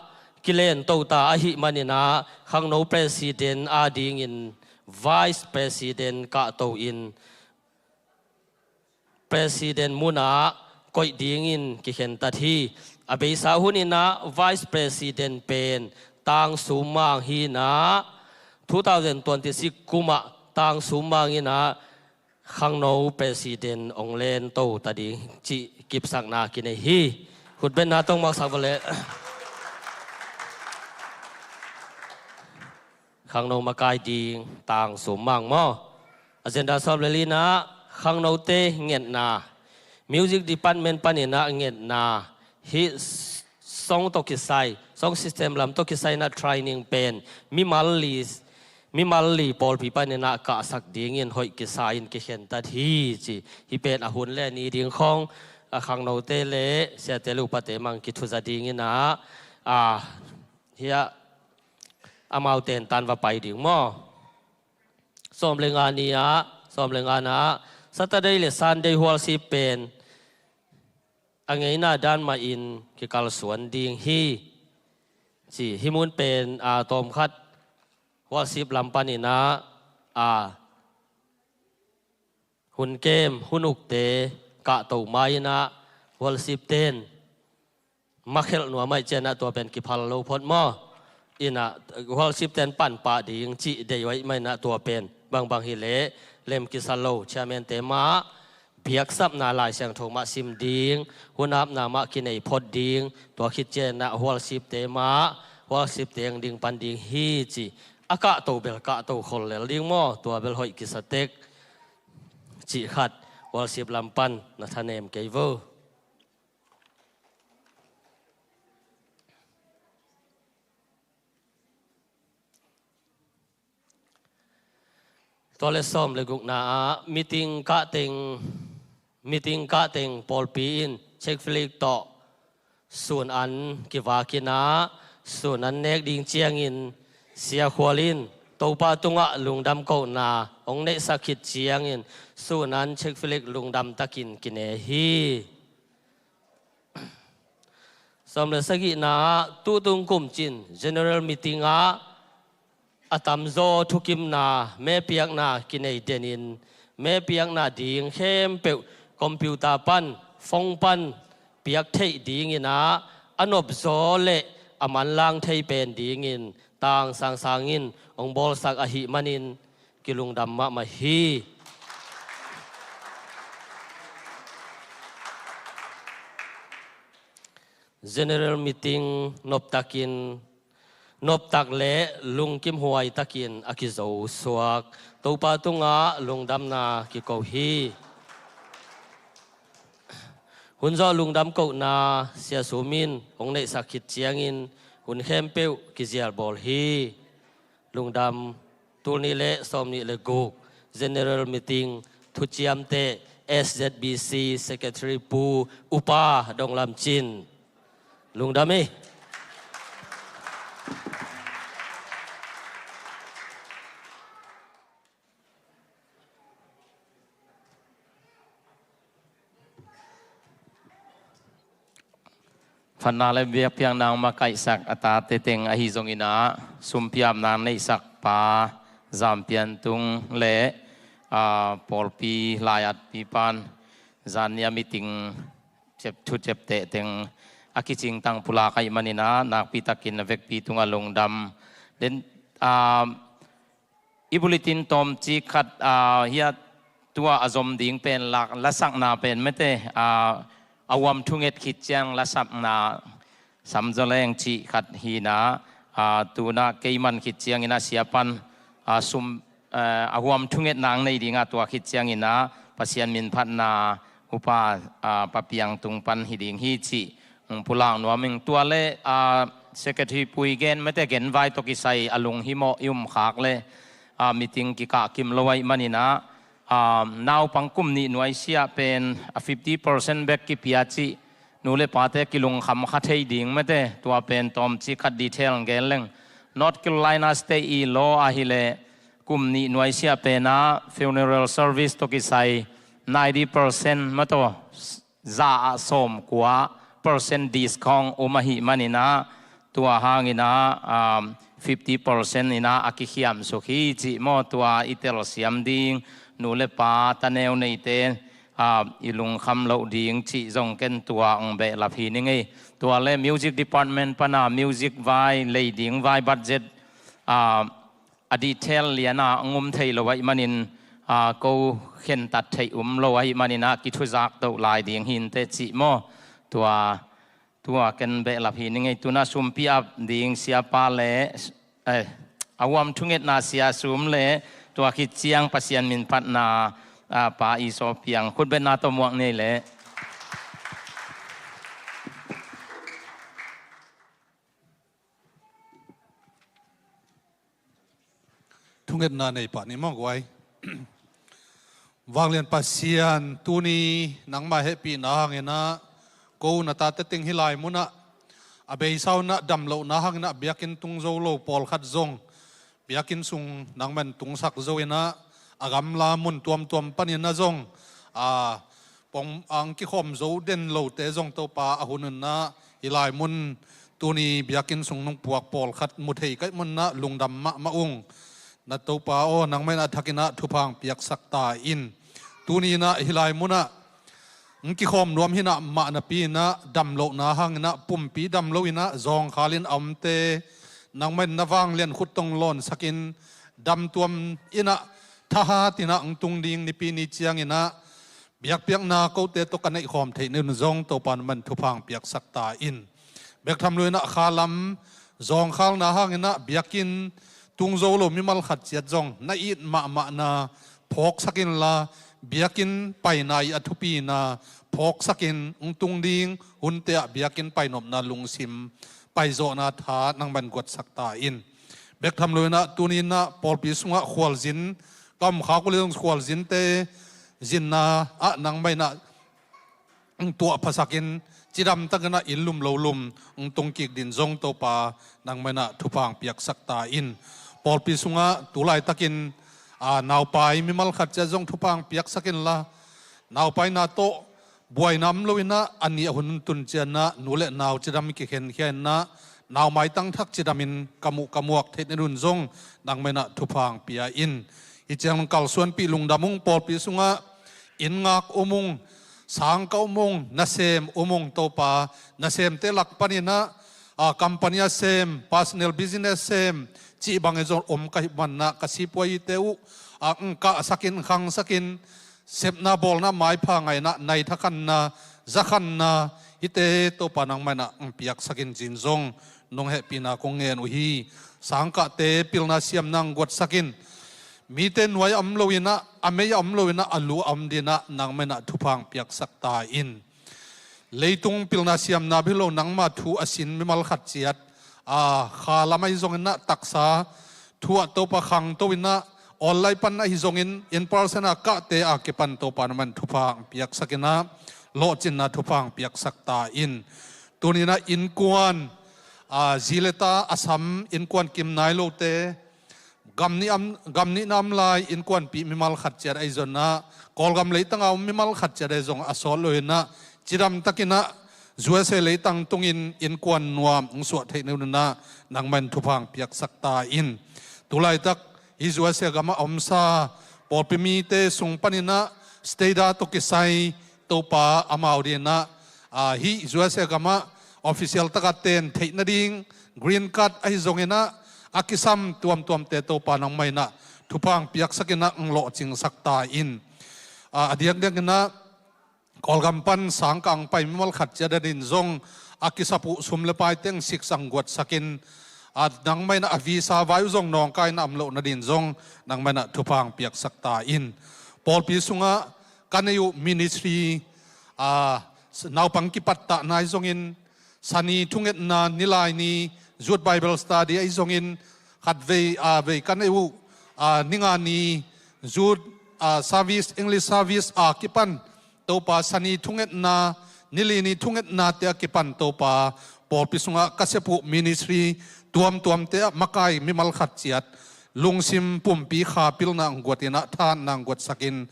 kilento ta ahih maninah, khangno president adingin vice president kahto in president munah koih dingin kikhentat hi. A beisa huninah vice president pen Tang Sum Mang hinah, two thousand twenty-six kumah Tang Sum Mang inah khangno president ong lento ta ding cih kipsakna kinei hi. Khutbenna tong maksak vawleh. Khangno makai ding Tang Sum Mang maw. Agenda sawm le linah khangnote ngetna. Music department paninah ngetna. Hih song tawh kisai, song system lam tawh kisai inah training pen mimal li, mimal li pawlpi paninah kahsak dingin hoih kisa in kikhentat hi ci. Hih pen a hun le ni ding khawng a khangnote le siate le upate mang kithuza dinginah, a, hiah amau tentan va pai ding maw. Sawm le nga ni-ah, sawm le nga na-ah Saturday le Sunday hualsip pen a ngeina dan mahin kikalsuan ding hi ci. Hih mun pen a tawmkhat hualsip lam paninah a hun kem, hun ukte kahto ma-inah hualsip ten makhelh nuam ahih cianah tua pen kiphal lo phot maw. Inah hualsip ten panpah ding cih deih uh ahih maninah tua pen bangbang hileh lem kisa lo, chairman te mah biaksapna Lai Siangtho mah sim ding, hun apna mah kinei phot ding, tua khit cianah hualsip te mah hualsip teng ding pan ding hi ci. A kahto bel kahto khol lel ding maw, tua bel hoih kisa tek. Cih khat, hualsip lam pan na thanem kei vo. Tua le sawm le gukna ah meeting kahteng, meeting kahteng pawlpi in Czech Flag tawh sun an kivak inah, sun an nek ding ciangin Sia Khual in Topa tungah lungdam kohna hong neihsak khit ciangin sun an Czech Flag lungdam takin kine hi. Sawm le sagihna ah tutung kumcin general meeting ah a tamzaw thukimna, mepiakna kinei denin, mepiakna ding khempeuh computer pan, phone pan piak theih dinginah a nopzaw le a manlang thei pen dingin Tang Sang Sang in hong bawlsak ahih manin kilungdam mahmah hi. General meeting noptakin, noptak le lungkimhuai takin a kizo suak Topa tungah lungdamna kiko hi. Hun zawh lungdam kohna Sia Sum in hong neihsak khit ciangin hun khempeuh kizial bawl hi. Lungdam. Tul nih le sawm nih le guk General Meeting thuciamte, S Z B C Secretary Pu Upa Dong Lam Cin. Lungdam hi. Phatna le biakpiakna makaihsak a tate teng ahi zongin ah, sumpiapna neihsak pa Zampian Tung le, aa, pawlpi lai-at pipan zan nia meeting cep, thu cep teh teng a kicingtang pulak ahih manin ah, nakpi takin a vekpi tungah lungdam. Den, aa, i bulletin tawmcik khat, aa, hiah tua a zom ding pen lak, lasakna pen mete, aa, a huam thunget khit ciang lasakna Samzaleng cih khat hi-in ah, aa, tu-in ah kei man khit ciangin ah sia pan, aa, sum, aa, a huam thunget nang nei ding ah, tua khit ciangin ah Pasian min phatna upa, aa, Pa Piang tung pan hi ding hi cih hong pulak nuam ing. Tua le, aa, Secretary Pui gen mete genvai tawh kisai a lunghimawh i um khak le, aa, meeting kikah kim lo ahih manin ah, aa, naupang kum nih nuaisiah pen a fifty percent bek kipia cih nu le pate kilungkham kha thei ding mete, tua pen tawmcik khat detail gen leng. North Carolina State i law ahih leh kum nih nuaisiah pen ah funeral service tawh kisai ninety percent mate, za ah sawmkua percent discount om ahih manin ah, tua hangin ah, um, fifty percent in ah a kikhiamsuk hi cih maw, tua i telsiam ding, nu le pa, taneu neite, ah, i lungkham loh ding cih zong ken tua hong behlap hi ning ei. Tua le music department pan ah music vai, lei ding vai budget, ah, a detail lian ah hong um thei lo ahih manin, aa, ko khentat theih um lo ahih manin ah kithuzak toh lai ding hi inteh cih maw. Tua, tua ken behlap hi ning ei. Tu-in ah sumpiap ding siapa le, eh, a huam thungetna sia sum le tua khit ciang Pasian min phatna, aa, Pa Isaw Piang khutbetna tawh muak ni ei leh. Thungetna nei pah ni maw guai. Vanglian Pasian, tuni nangmah hehpihna hangin ah, ko na tate teng hih lai munah a beisa un ah damlohna hangin ah biakinn tung zo lo pawlkhat zong biakinn sung nangmah in tungsak zo in ah, a gamla mun tuamtuam panin ah zong, a, pong, a hong kikhawm zo den lote zong Topa a hun un ah, hih lai mun tuni biakinn sung nong puak pawlkhat mu thei ka hih manin ah lungdam mahmah ung. Na Topa aw, nangmah in a thakin ah thupha hong piaksak ta in. Tuni in ah hih lai munah hong kikhawm nuam hi-in ah, mah napi-in ah damlohna hangin ah pumpi damlo in ah zawngkhal in a omte nangmah in na vanglian khut tawh hong lawnsak in, damtuam in ah thahat in ah hong tung ding Nipi ni ciangin ah biakpiakna kote tawh ka neihkhawm theih nading un zong Topa nangmah in thupha hong piaksak ta in. Bek tham lo in ah khalam zawngkhalna hangin ah biakinn tung zo lo mimal khat ciat zong na it mahmahna phawksak inla, biakinn paina i a thupina phawksak in, hong tung ding hunte ah biakinn painopna lungsim paizawhna tha nangmah in guatsak ta in. Bek tham lo in ah tuni in ah pawlpi sungah khualzin ka om khak uh leh zong khualzinte zinna ah nangmah in ah hong tuahphasak in, cidamtak in ah inn lum lo lum hong tung kik ding zong Topa nangmah in ah thupha hong piaksak ta in. Pawlpi sungah tu laitakin, a, naupai mimal khat ciat zong thupha hong piaksak inla, naupaina tawh buaina om lo in ah, a nih a hun tun ciangin ah nu le nau cidam kikhenkhia in ah, nau maitang thak cidamin ka muh ka muak theih nading un zong nangmah in ah thupha hong pia in. Hih ciang kalsuanpih lungdam ung. Pawlpi sungah inn ngak um ung, sangkah um ung, nasem um ung Topa, nasemte lak panin ah, a, company a sem, personal business sem cih bangin zong om ka hih manin ah, ka sipuaite uh, a, hong kahsak in, hong khangsak in, sepna bawlna maipha ngaihna, nai thakhanna, zakhanna, hihte Topa nangmah in ah hong piaksak in ci-in zong nong hehpihna kong ngen uh hi. Sangkahte pilna siamna hong guatsak in. Mite nuai a om lo in ah, a mei a om lo in ah, a lu a om ding in ah nangmah in ah thupha hong piaksak ta in. Leitung pilna siamna bek hi lo nangma thu a sin mimal khat ciat, a, khalam ahi zongin ah, taksa thu ah Topa khangto in ah, online pan ahi zongin, in person a kahte a kipan Topa nangmah in thupha hong piaksak in ah, lawhcinna thupha hong piaksak ta in. Tuni in ah innkuan, a, zi le ta a sam innkuan kim nai lote, gam nih am, gam nihna om lai innkuanpih mimal khat ciat ahi zongin ah, Kawlgam leitang a om mimal khat ciat ahi zong a sawt lo in ah, cidamtak in ah U S A leitang tungin innkuan nuam hong suah theih nadinah nangmah in thupha hong piaksak ta in. Tulaitak hih U S A gamah a omsa pawlpi mite sung paninah state-a tawh kisai Topa amau dinah, ah, hih U S A gamah official takah ten theih nading green card ahi zonginah a kisam tuamtuamte Topa nangmah inah thupha hong piaksakinah hong lawhcingsak ta in. Ah, a diakdiakinah Kawlgam pan sangkah hong pai mimal khat ciat adin zong a kisap uh sum le paite hong siksak hong guatsakin, a nangmah inah a visa vai uh zong nawngkai inah om loh nadin zong nangmah inah thupha hong piaksak ta in. Pawlpi sungah ka neih uh ministry, a, naupang kipattahna ahi zongin, Sani thungetna, Nilaini Youth Bible Study ahi zongin, khatvei, a, vei ka neih uh, a, Ningani Youth, a, Service, English Service a kipan Topa, Sani thungetna, Nilini thungetnate a kipan Topa, pawlpi sungah ka sep uh ministry tuamtuamte ah makai mimal khat ciat lungsim pumpi kha pilna hong guatinah thahatna hong guatsakin,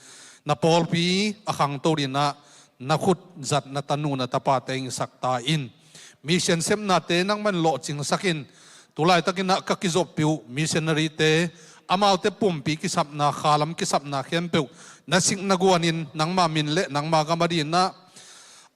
na pawlpi a khangto dinah na khut zat na tanu na tapate hong hisak ta in. Mission sepnate nangmah in lawhcingsakin, tulaitakinah ka kizoppih uh missionary-te, amaute pumpi kisapna, khalam kisapna khempeuh na sik na guanin nangma min le nangma gam adinah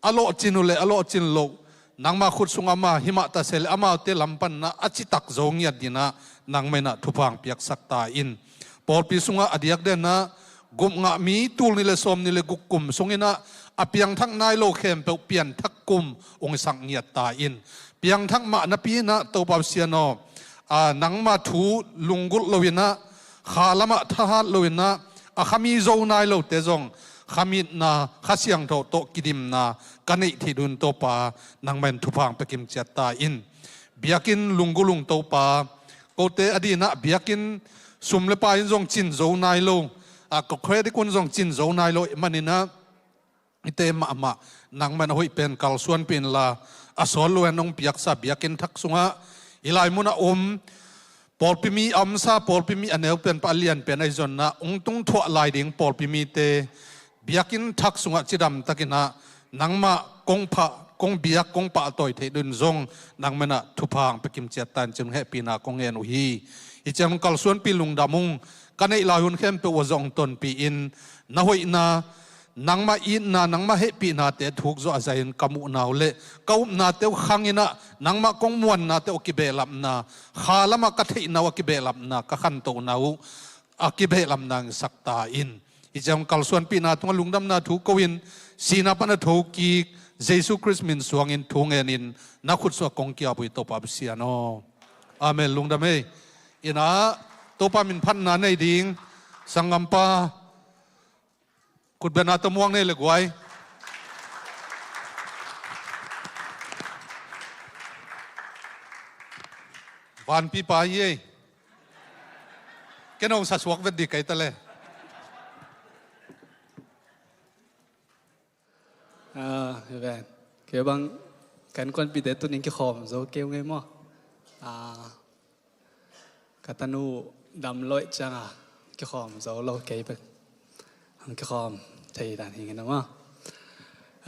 a lawhcin uh le a lawhcin loh nangma khut sungah ama himah ta se le amaute lam panah a citak zo ngiat dinah nangmah inah thupha hong piaksak ta in. Pawlpi sungah a diakdiakinah gupngah mi tul nih le sawmnih le guk kum sunginah a piangthak nai lo khempeuh pianthak kum hong hisak ngiat ta in. Piangthak mah napi inah Topa Pasian aw, a, nangma thu lunggulh loinah, kha lamah thahat loinah a khami zo nai lote zong khamitna, Kha Siangtho tawh kidimna ka neih theih dun Topa nangmah in thupha hong pia kimciat ta in. Biakinn lunggulh ung Topa, kote adinah biakinn sum le pai in zong cin zo nai lo, a, ka credit un zong cin zo nai lo ahih maninah, hihte mahmah nangmah in a hoih pen kalsuanpih inla, a sawt lo-in hong piaksa biakinn thak sungah hih lai munah om pawlpi mi a omsa, pawlpi mi a neu pen pan a lian pen ahi zongin ah hong tungthuah lai ding pawlpi mite biakinn thak sungah cidamtakinah nangmah kong phah, kong biak, kong pahtawi theih dun zong nangmah inah thupha hong pia kimciat ta in ci-in hong hehpihna kong ngen uh hi. Hih ciang kalsuanpih, lungdam ung. Ka neih lai hun khempeuh uh ah zong tonpih in, na hoihna, nangmah itna, nangmah hehpihnate thuk zawh a zah in ka muhna uh le ka upnate uh khanginah nangmah kong muannate uh kibehlapna, kha lamah ka theihna uh a kibehlapna, ka khantohna uh a kibehlapna hong hisak ta in. Hih ciang kalsuanpihna tungah lungdamna thu ko-in, sihna pan a thokik Jesu Khrist min suangin thu ngenin na khut sungah kong ki-ap uh hi Topa Pasian aw. Amen. Lungdam ei. Inah Topa min phatna nei ding sanggampa khutbetna tawh muang nei le guai. Vanpipa hi ei. Ken hong sasuak vet dih kei ta le. Ah, amen. Kei bang ka innkuanpihte tuni-in kikhawm zo kei ung ei maw. Ah, ka tanu dam loih ciangin kikhawm zo lo, kei bek hong kikhawm thei dan hi ing ei maw.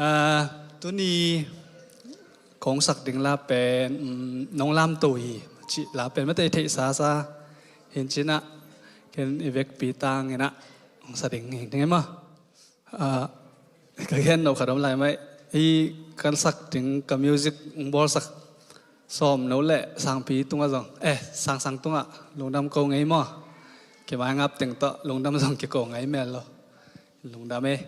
Ah, tuni kong sak ding la pen, um, Nong Lamto Hi cih la pen mate theihsa sa hi-in, cinah ken i vekpi tanginah hong sa ding hi ing ei maw. Ah, ka gen nop khat om lai mai. Hih kan sak ding ka music hong bawlsak Sawmno le Sangpi tungah zong, eh, Sangsang tungah lungdam ko ngei maw. Kimai ngap teng tawh lungdam zong kiko ngei mel lo. Lungdam ei.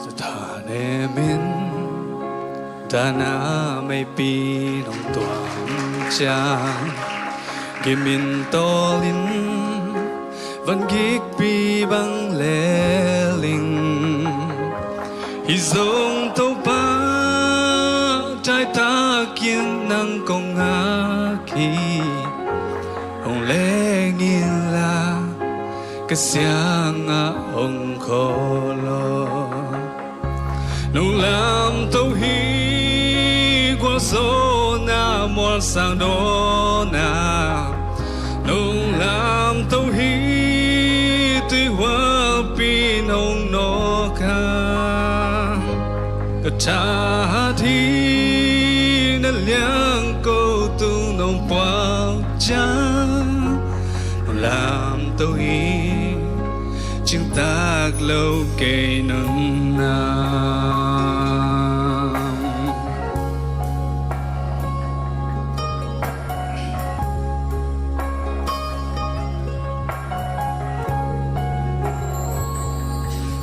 Zathanem in dana meipi nong tuam ciang, gim in tawl in van gikpi bang lel ing. Hih zong Topa, daitakin nang kong ngak hi. Hong leng inla ka siangah hong khawl aw. Nong lamto hi. Zawhna mualsang dawna nong lamto hi. Tuihualpi nong nawk a, ka thahat hi. Na liangko tung nong puak ciang lamto hi. Cingtak lo kei nunna.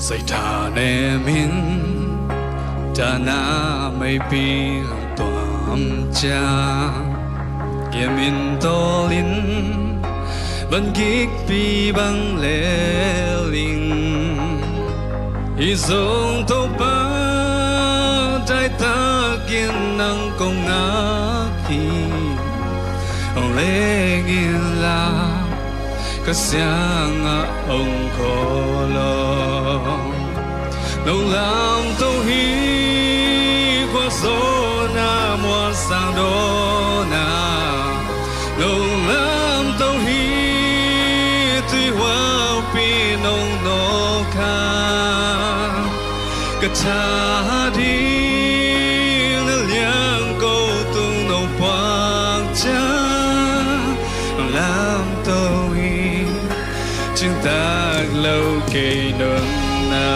Saitha nemin tana meipi tuam ciang, kiamin tawlin van gikpi bang leling. Hi zong Topa, daitakin nang kong ngak hi. Hong leng inla, ka siangah hong khawl aw. Nong lamto hi, khuazawhna mualsang dawna. Nong lamto hi, tuihualpi nong nawk a, ka thahat hi. Na liangko tung nong puak ciang lamto hi. Cingtak lo kei nunna.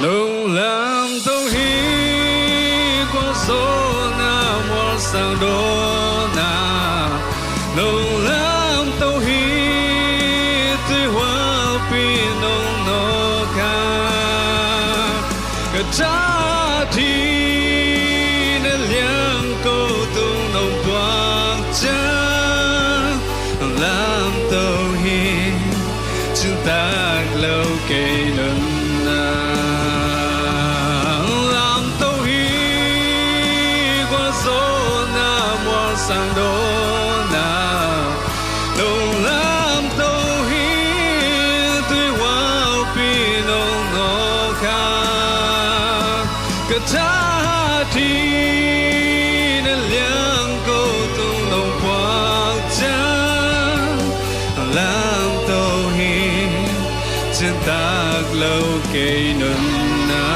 Nong lamto hi, khuazawhna mualsang dawna. Nong lamto hi, tuihualpi nong nawk a, ka thahat hi. Na liangko tung nong puak ciang lamto hi. Cingtak lo kei nunna. Lamto hi, khuazawhna mualsang dawna. Nong lamto hi, tuihualpi nong nawk a, ka thahat hi. Na liangko tung nong puak ciang lamto hi. Cingtak lo kei nunna.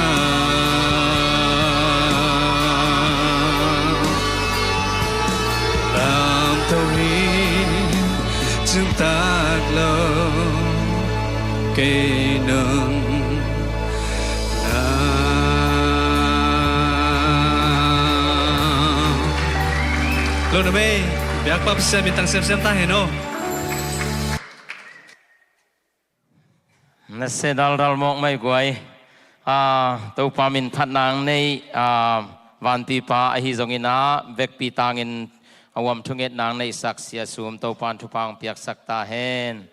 Lamto hi, cingtak lo kei nunna. Lo na mei, biakpa Pasian min thang semsem ta hen aw. Na se daldal mawk mai guai. Ah, Topa min phat nang nei, ah, vanpipa ahi zongin ah, vekpi tangin a huam thunget nang neihsak Sia Sum Topan thupha hong piaksak ta hen.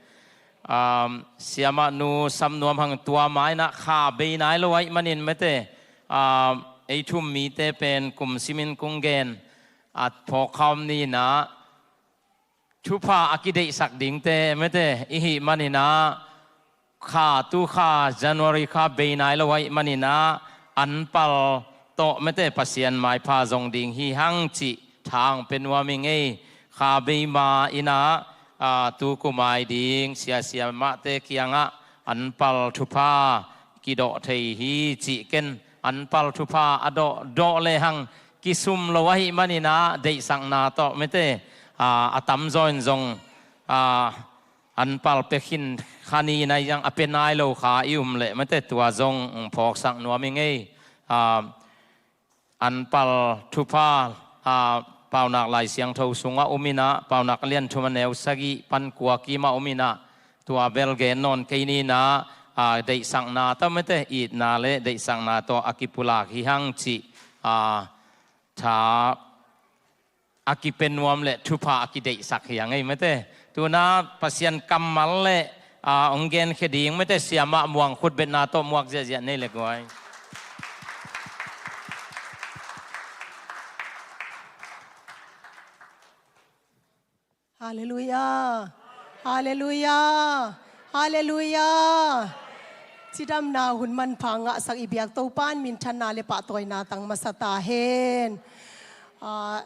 Ah, Siamah nu Sam Nuam Hang tua mai-in ah kha bei nai lo ahih manin mete, ah, ei thum mite pen kum simin kong gen, a phawk kha om ni-in ah, thupha a kideihsak dingte mete i hih manin ah, kha tu kha January kha bei nai lo ahih manin ah, anpal tawh mete Pasian maipha zong ding hi hang cih tha hong pia nuam ing ei. Kha bei ma-in ah, ah, tu kum a ding sia siamahte kiangah anpal thupha kidawh thei hi cih ken, anpal thupha a dawh, dawh lehang kisum lo ahih manin ah, deihsakna tawh mete, ah, a tamzaw in zong, ah, anpal pia khin kha ni-in ah, a pia nai lo kha i um leh mete tua zong phawksak nuam ing ei. Ah, anpal thupha, ah, Paunak Lai Siangtho sungah om in ah, Paunak a lian thum a neu sagih pan kua kimah om in ah, tua bel gen nawn kei ni-in ah, ah, deihsakna tawh mete, itna le deihsakna tawh a kipulak hi hang cih, a, tha a kipia nuam le thupha a kideihsak hi a ngei mate. Tuna Pasian kammal le, a, hong genkhia ding mate, siamah Muang khutbetna tawh muak ziahziah nei le guai. Halleluiah. Halleluiah. Halleluiah. Cidamna hun manpha ngahsak i biak Topa in minthanna le pahtawina tang masa ta hen. Ah,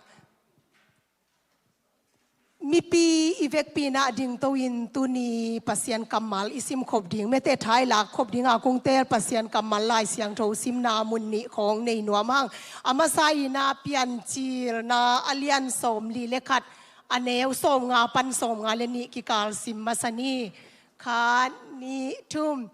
mipi i vekpi in ah dingto in tuni Pasian kammal i simkhop ding mate, tha i lakkhop ding a kong teel Pasian kammal Lai Siangtho simna mun nih khawng nei nuam hang. A masa in ah Piancilna a lian sawmli le khat, a neu sawmnga pan sawmnga le nih kikal sim masa ni. Khat, nih, thum.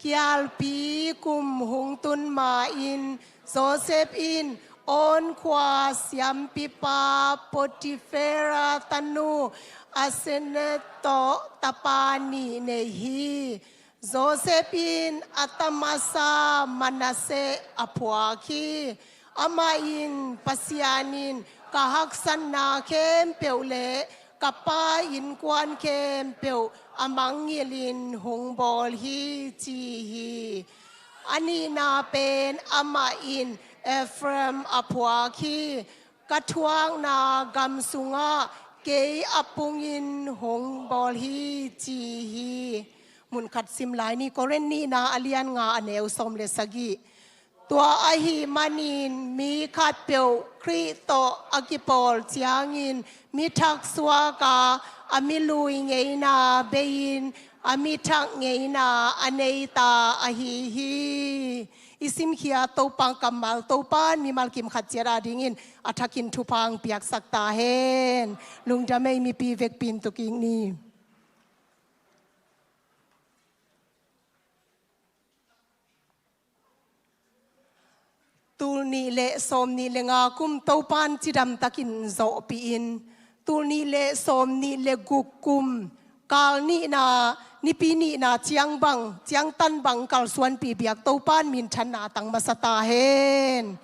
Kialpi kum hung tun ma-in Joseph in On khua siampipa Potifera tanu Asenath tawh tapa nih nei hi. Joseph in a ta masa Manasseh a phuak hi. Amah in, Pasian in ka haksatna khempeuh le ka pa innkuan khempeuh a mangngilhin hong bawl hi, ci hi. A nihna pen amah in Ephraim a phuak hi. Ka thuakna gam sungah kei a pungin hong bawl hi, ci hi. Munkhat sim lai ni, Korin nihna a lian nga a neu sawm le sagih. Tua ahih manin mi khatpeuh Khrih tawh a kipawl ciangin mi thak suak a, a mi lui ngeina bei-in a mi thak ngeina a nei ta ahi hi. I simkhia Topa kammal, Topa in mimal kim khat ciat adingin a thakin thupha hong piaksak ta hen. Lungdam ei, mipi vekpi in tu kik ni. Tul nih le sawm nih le nga kum Topa in cidam takin zawhpih in, tul nih le sawm nih le guk kum kal nihna, Nipi nihna ciang bang, ciangtan bang kalsuanpih biak Topa in minthanna tang masa ta hen.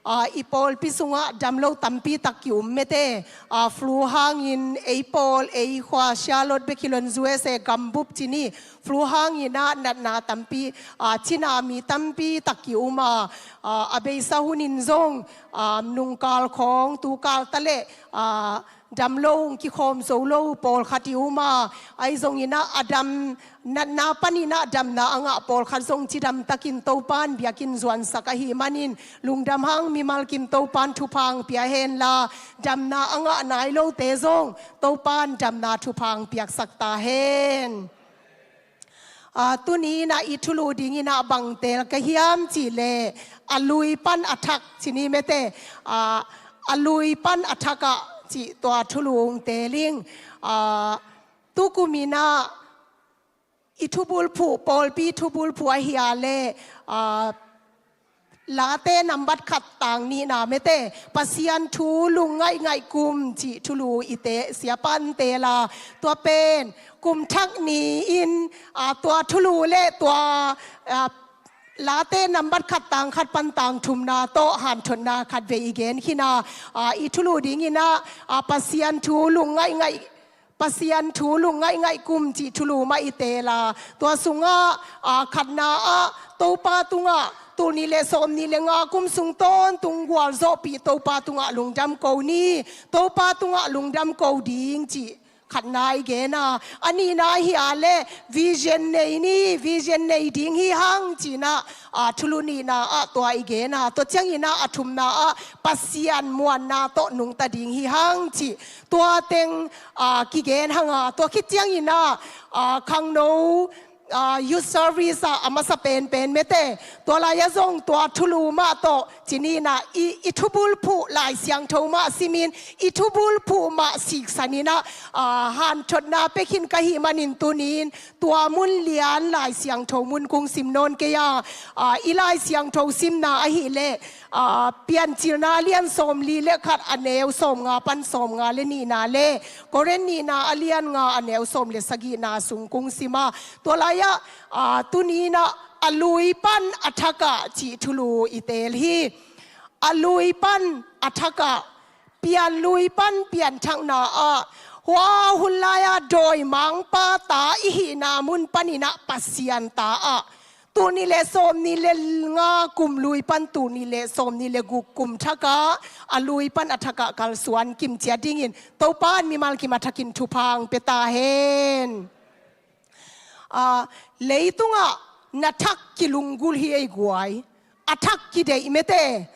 Ah, i pawlpi sungah damlo tampi tak ki-um mete. Ah, flu hangin ei pawl, ei khua, Charlotte bek hi lo-in U S A gambup ci ni, flu hangin ah natna tampi, ah, cina mi tampi tak ki-um a, ah, a beisa hunin zong, ah, nungkal khawng, tukal ta leh, ah, damlo hong kikhawm zo lo pawlkhat i um a, ahi zongin ah a dam, natna panin ah damna a ngah pawlkhat zong cidam takin Topa in biakinn zuansak ahih manin lungdam hang, mimal kim Topa in thupha hong pia hen la, damna a ngah nai lote zong Topa in damna thupha hong piaksak ta hen. Ah, tuni in ah i thulu dingin ah bang teel ka hiam cih leh, a lui pan a thak ci ni mete. Ah, a lui pan a thak ah cih tua thulu hong teel ing. Ah, tukum in ah i thubulphuh, pawlpi thubulphuh ahi a leh, ah, Late nambat khat tang nihna mete, Pasian thu lungngaih ngaih kum cih thulu i teel, siapa in teel a, tua pen kum thak ni-in, a, tua thulu le tua, a, Late nambat khat tang khat pan tang thumna tawh hanthotna khatvei i gen khin a, a, i thulu dingin ah, a, Pasian thu lungngaih ngaih Pasian thu lungngaih ngaih kum cih thulu mah i teel a, tua sungah, a, khatna ah Topa tungah tul nih le sawm nih le nga kum sung tawntung gualzawhpih Topa tungah lungdam ko ni, Topa tungah lungdam ko ding cih khatna i gen a, a nihna ahi a leh vision nei ni, vision nei ding hi hang ci-in ah, a, thulu nihna ah tua i gen a, tua ciangin ah a thumna ah Pasian muanna tawh nungta ding hi hang cih tua teng, a, kigen hang a, tua khit ciangin ah, a, khangno, a, youth service ah a masa penpen mete, tua lai-ah zong tua thulu mah tawh ci ni-in ah i, i thubulphuh Lai Siangtho mah simin, i thubulphuh mah siksan in ah, a, hanthotna pia khin ka hih manin tuni-in tua mun lian Lai Siangtho mun kong sim nawn kei a, a, i Lai Siangtho simna ahih leh, a, Piancilna a lian sawmli le khat a neu sawmnga pan sawmnga le nihna le Korin nihna a lian nga a neu sawm le sagihna sung kong sim a, tua lai-ah, a, tuni-in ah a lui pan a thak ah cih thulu i teel hi. A lui pan a thakah, pian lui pan pianthakna ah, hua hun lai-a dawimangpa ta i hihna mun paninah Pasian ta ah, tul nih le sawmnih le nga kum lui pan tul nih le sawmnih le guk kum thakah, a lui pan a thakah kalsuan kimciat dingin Topa in mimal kim a thakin thupha hong pia ta hen. Aa, leitungah na thak kilunggulh hi ei guai. A thak kideih mete.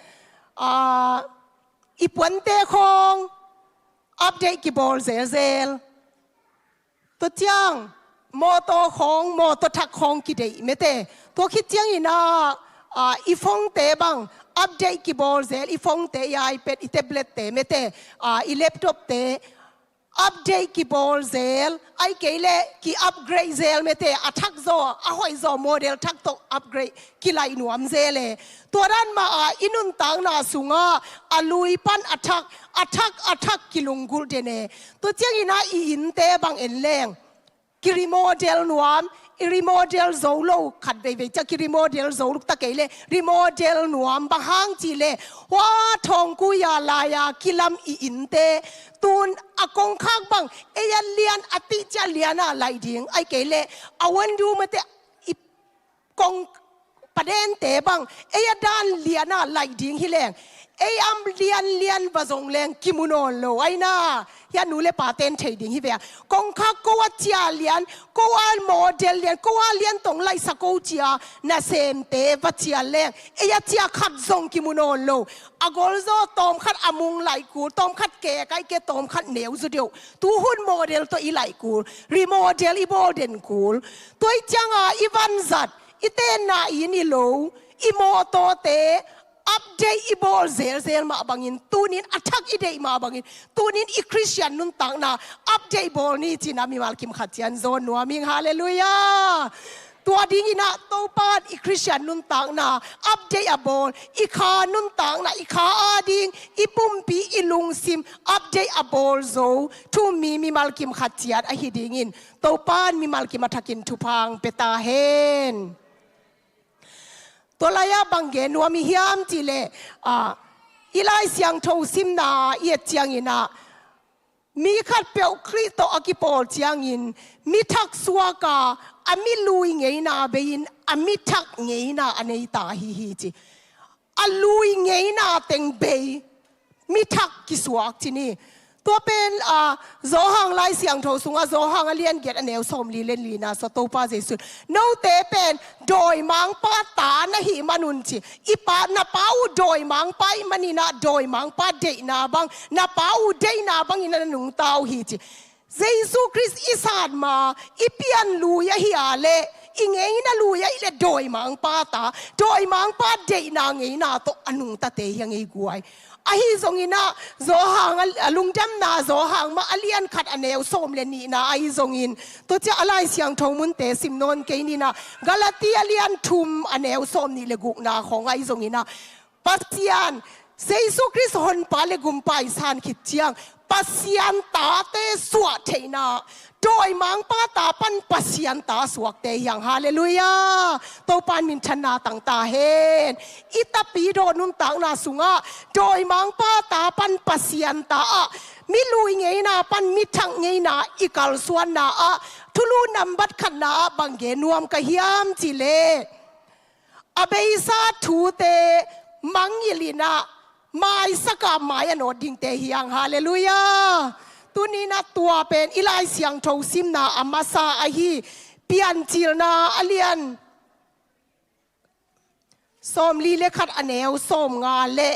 Aa, i puante khawng update kibawl zelzel. Tua ciang mawtaw khawng, mawtaw thak khawng kideih mete. Tua khit cianginah, aa, i phone-te bang update kibawl zel, i phone-te, i iPad, i tablet-te mete, aa, i laptop-te update kibawl zel, ahih kei leh ki-upgrade zel mete, a thak zaw, a hoih zaw model thak tawh upgrade kilaih nuam zel e. Tua dan mah a i nuntakna sungah a lui pan a thak, a thak, a thak kilunggulh den e. Tua cianginah i innte bang en leng ki-remodel nuam, i remodel zo lo, khat veivei ciang ki-remodel zo luk ta kei leh remodel nuam, bang hang cih leh hua thawngkui-a lai-a kilam i innte tun a kongkhak bang ei a lian a tih ciah lian a laih ding, ahih kei leh a window mete, i kong padente bang ei a dan lian a laih ding hi leng, ei a lianlian va zong leng kimu nawn lo ahi na. Hia nu le pate'n thei ding hi ve a, kongkhak ko a cia lian, ko a model lian, ko a lian tawh laihsa ko cia nasemte va cia leng, ei a cia khat zong kimu nawn lo. A golzaw tawmkhat a mung laih kul, tawmkhat kek ahih kei, tawmkhat neu zaw deuh. Tuhun model tawh i laih kul, remodel i bawl den kul. Tua ahih cianga i vanzat, i tenna inn, i lo, i mawtawte update i bawl zelzel mah bangin, tunin a thak i deih mah bangin, tunin i Khristian nuntakna update bawl ni cih na mimal kim khat ciang zawn nuam ing. Halleluiah. Tua dinginah Topa in i Khristian nuntakna update a bawl, i kha nuntakna, i kha ading, i pumpi, i lungsim update a bawl zo thu-um mi mimal kim khat ciat ahi dingin Topa in mimal kim a thakin thupha hong pia ta hen. Tua lai-ah bang gen nuam i hiam cih leh, ah, i Lai Siangtho simna i et cianginah, mi khatpeuh Khrih tawh a kipawl ciangin mi thak suak a, a mi lui ngeina bei-in a mi thak ngeina a nei ta hi hi ci. A lui ngeina teng bei mi thak kisuak ci ni. Tua pen, ah, Johan Lai Siangtho sungah, Johan a lian giat a neu sawmli le lina sungah Topa Jesuh in, note pen dawimangpa ta na hih manun ci, i pa, na pa uh dawimangpa ahih maninah dawimangpa deihna bang, na pa uh deihna bangin na nungta uh hi ci. Jesuh Khrist i sat ma, i pian lui ahi a leh, i ngeina lui ahih leh dawimangpa ta, dawimangpa deihna ngeina tawh a nungtate hi hang ei guai. Ahi zonginah Johan a, a lungdamna Johan mah a lian khat a neu sawm le nihna ahi zongin, tua ciah a Lai Siangtho munte sim nawn kei ninah, Galati a lian thum a neu sawmnih le gukna khawng ahi zonginah, Pasian, Jesuh Khrist Honpa le Gumpa i san khit ciang Pasian tate suah theihna, dawimangpa ta pan Pasian ta suakte hi hang. Halleluiah. Topa in minthanna tang ta hen. I tapidaw nuntakna sungah dawimangpa ta pan Pasian ta ah, mi lui ngeina pan mi thak ngeina i kalsuanna ah, thulu nambat khatna ah bang gen nuam ka hiam cih leh, a beisa thute mangngilh inah, maisak a mai a nawt dingte hi hang. Halleluiah. Tuninah tua pen i Lai Siangtho simna a masa ahi, Piancilna a lian sawmli le khat a neu sawmnga le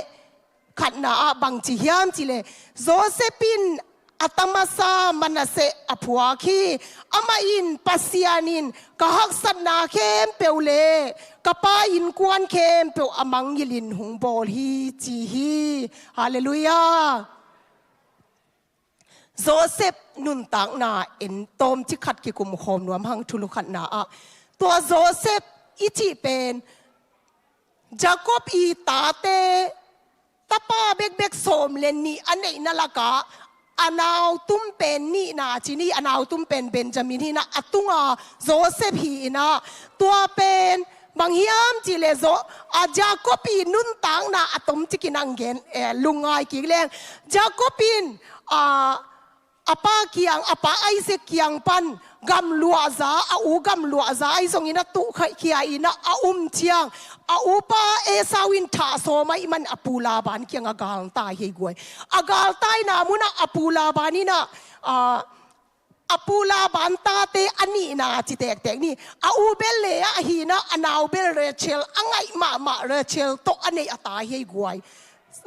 khatna ah bang ci hiam cih leh, Joseph in a ta masa Manasseh a phuak hi. Amah in, Pasian in ka haksatna khempeuh le ka pa innkuan khempeuh a mangngilhin hong bawl hi, ci hi. Halleluiah. Joseph nuntakna en tawmcik khat kikum khawm nuam hang, thulu khatna ah. Tua Joseph i cih pen Jacob i tate tapa bekbek sawm le nih a neihna lakah a nau tum pen nihna ci ni, a nau tum pen Benjamin hi inah, a tunga Joseph hi inah, tua pen Bang hiam cih leh Zo-, a, Jacob i nuntakna a tomcikin ang gen, eh, lungngai kik leng. Jacob in, a, a pa kiang, a pa Isaac kiang pan gamluahza, a u gamluahza ahi zongin a tuhkhia in a, a um ciang, a upa Esau in thah sawm ahih man a pu Laban kiangah galtai hi ei guai. A galtaina munah a pu Laban in a, a, a pu Laban tate a nihna ci tektek ni. A u bel Leah hi in a, a nau bel Rachel, a ngaih mahmah Rachel tawh a neih a ta hi ei guai.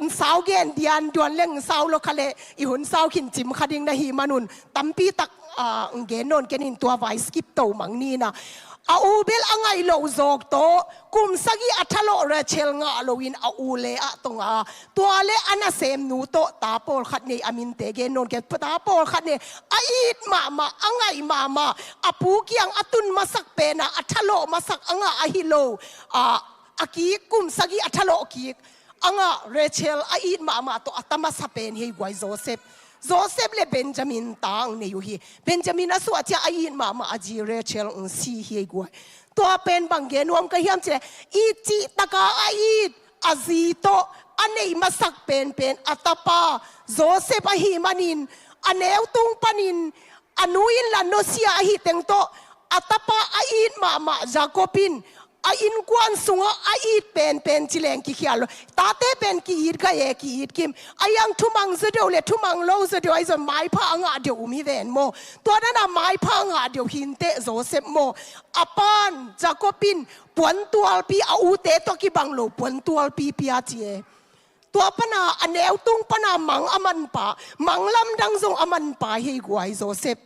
Sau gen dian duan leng sau lo kha leh i hun sau khin cim kha ding na hih manun tampi tak, a, gen nawn ken in tua vai skip to mang ni in a. A u bel a ngaih loh zawk tawh kum sagih a thalawh Rachel ngah loin a u Leah tawh ngah a. Tua leh a nasemnu tawh ta pawlkhat nei, a minte gen nawn ken, ta pawlkhat nei. A it mahmah, a ngaih mahmah, a pu kiang a tun masak pen a, a thalawh masak a ngah ahi lo, a, a kik, kum sagih a thalawh kik a ngah Rachel a it mahmah tawh a ta masa pen hi ei guai Joseph. Joseph leh Benjamin ta ang nei uh hi. Benjamin a suah ciang a it mahmah a zi Rachel ang si hi ei guai. Tua pen bang gen nuam ka hiam cih leh, i cih taka a it a zi tawh a neih masak penpen a tapa Joseph ahih manin, a neu tung panin a nu in la nusia ahih teng tawh a tapa a it mahmah Jacob in a innkuan sungah a it penpen ci leng kikhial lo. Tate pen ki-it gai e, ki-it kim. A iang thumang zaw deuh leh thumang lo zaw deuh ahi zong maipha a ngah deuh um hi ven maw. Tua dan a maipha a ngah deuh hi inteh Joseph maw. A pan Jacob in puantualpi, a ute tawh kibang lo puantualpi pia ci e. Tua pana a neu tung pana mang a manpa, mang lamdang zong a manpa hi ei guai Joseph.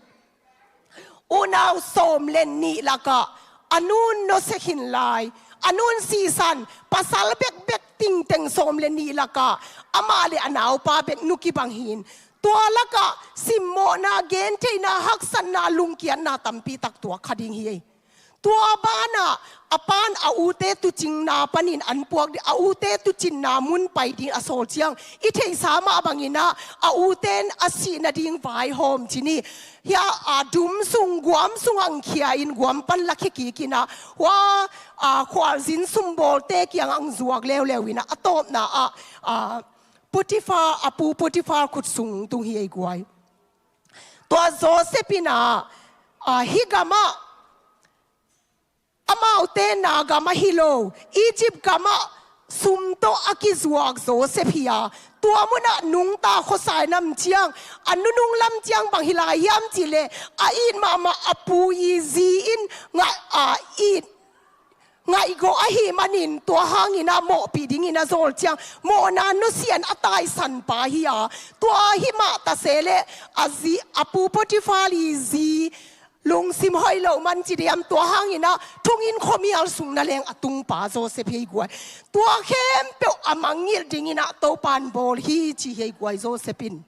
Unau sawm le nih lakah a nun nusia khin lai, a nun sisan, pasal bekbek tingteng sawm le nih lakah amah le a naupa bek nu kibang hi in. Tua lakah simmawhna, gentheihna, haksatna, lungkiatna tampi tak tuak kha ding hi ei. Tua banah a pan a ute tuucinna panin an puak ding, a ute tuucinna mun pai ding a sawl ciang i theihsa mah bangin ah a ute in a sih nading vaihawm ci ni. Hia, a, dum sung, guam sung ang khia in guam pan lakhia kik in ah, hua, a, khualzin sumbawlte kiang ang zuak leuleu in ah, a tawpna ah, a, Potiphar, a pu Potiphar khut sung tung hi ei guai. Tua Joseph in ah, a, hih gamah, amaute na gamah hi lo, Egypt gamah sum tawh a kizuak Joseph hi a, tua munah nungta khuasa in a om ciang, a nunung lam ciang bang hi lai hiam cih leh, a it mahmah a pu i zi in ngaih, a, it ngaihgawh ahih manin tua hangin ah mawhpih dingin a zawl ciang, mawhna nusia in a taisan pa hi a, tua hi mah ta se leh a zi, a pu Potiphar i zi lungsim hoih loh man ci diam, tua hangin ah thonginn khuamial sung na leng a tungpa Joseph hi ei guai. Tua khempeuh a mangngilh dingin ah Topan bawl hi ci hi ei guai Joseph in.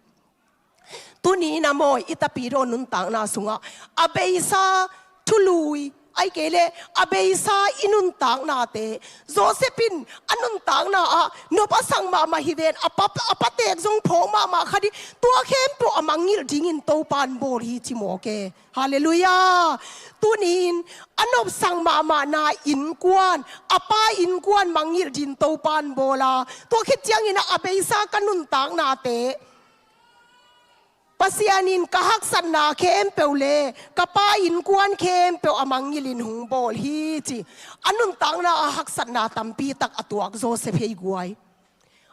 Tuni in ah maw, i tapidaw nuntakna sungah a beisa thului, ahih kei leh a beisa i nuntaknate, Joseph in a nuntakna ah nop a sang mahmah hi ven, a pa, a patek zong phawk mahmah kha ding, tua khempeuh a mangngilh dingin Topan bawl hi ci mawk e. Halleluiah. Tuni in a nopsang mahmahna innkuan, a pa innkuan mangngilh dingin Topan bawl a, tua khit ciangin ah a beisa ka nuntaknate Pasian in ka haksatna khempeuh le ka pa innkuan khempeuh a mangngilhin hong bawl hi ci. A nuntakna ah haksatna tampi tak a tuak Joseph hi ei guai.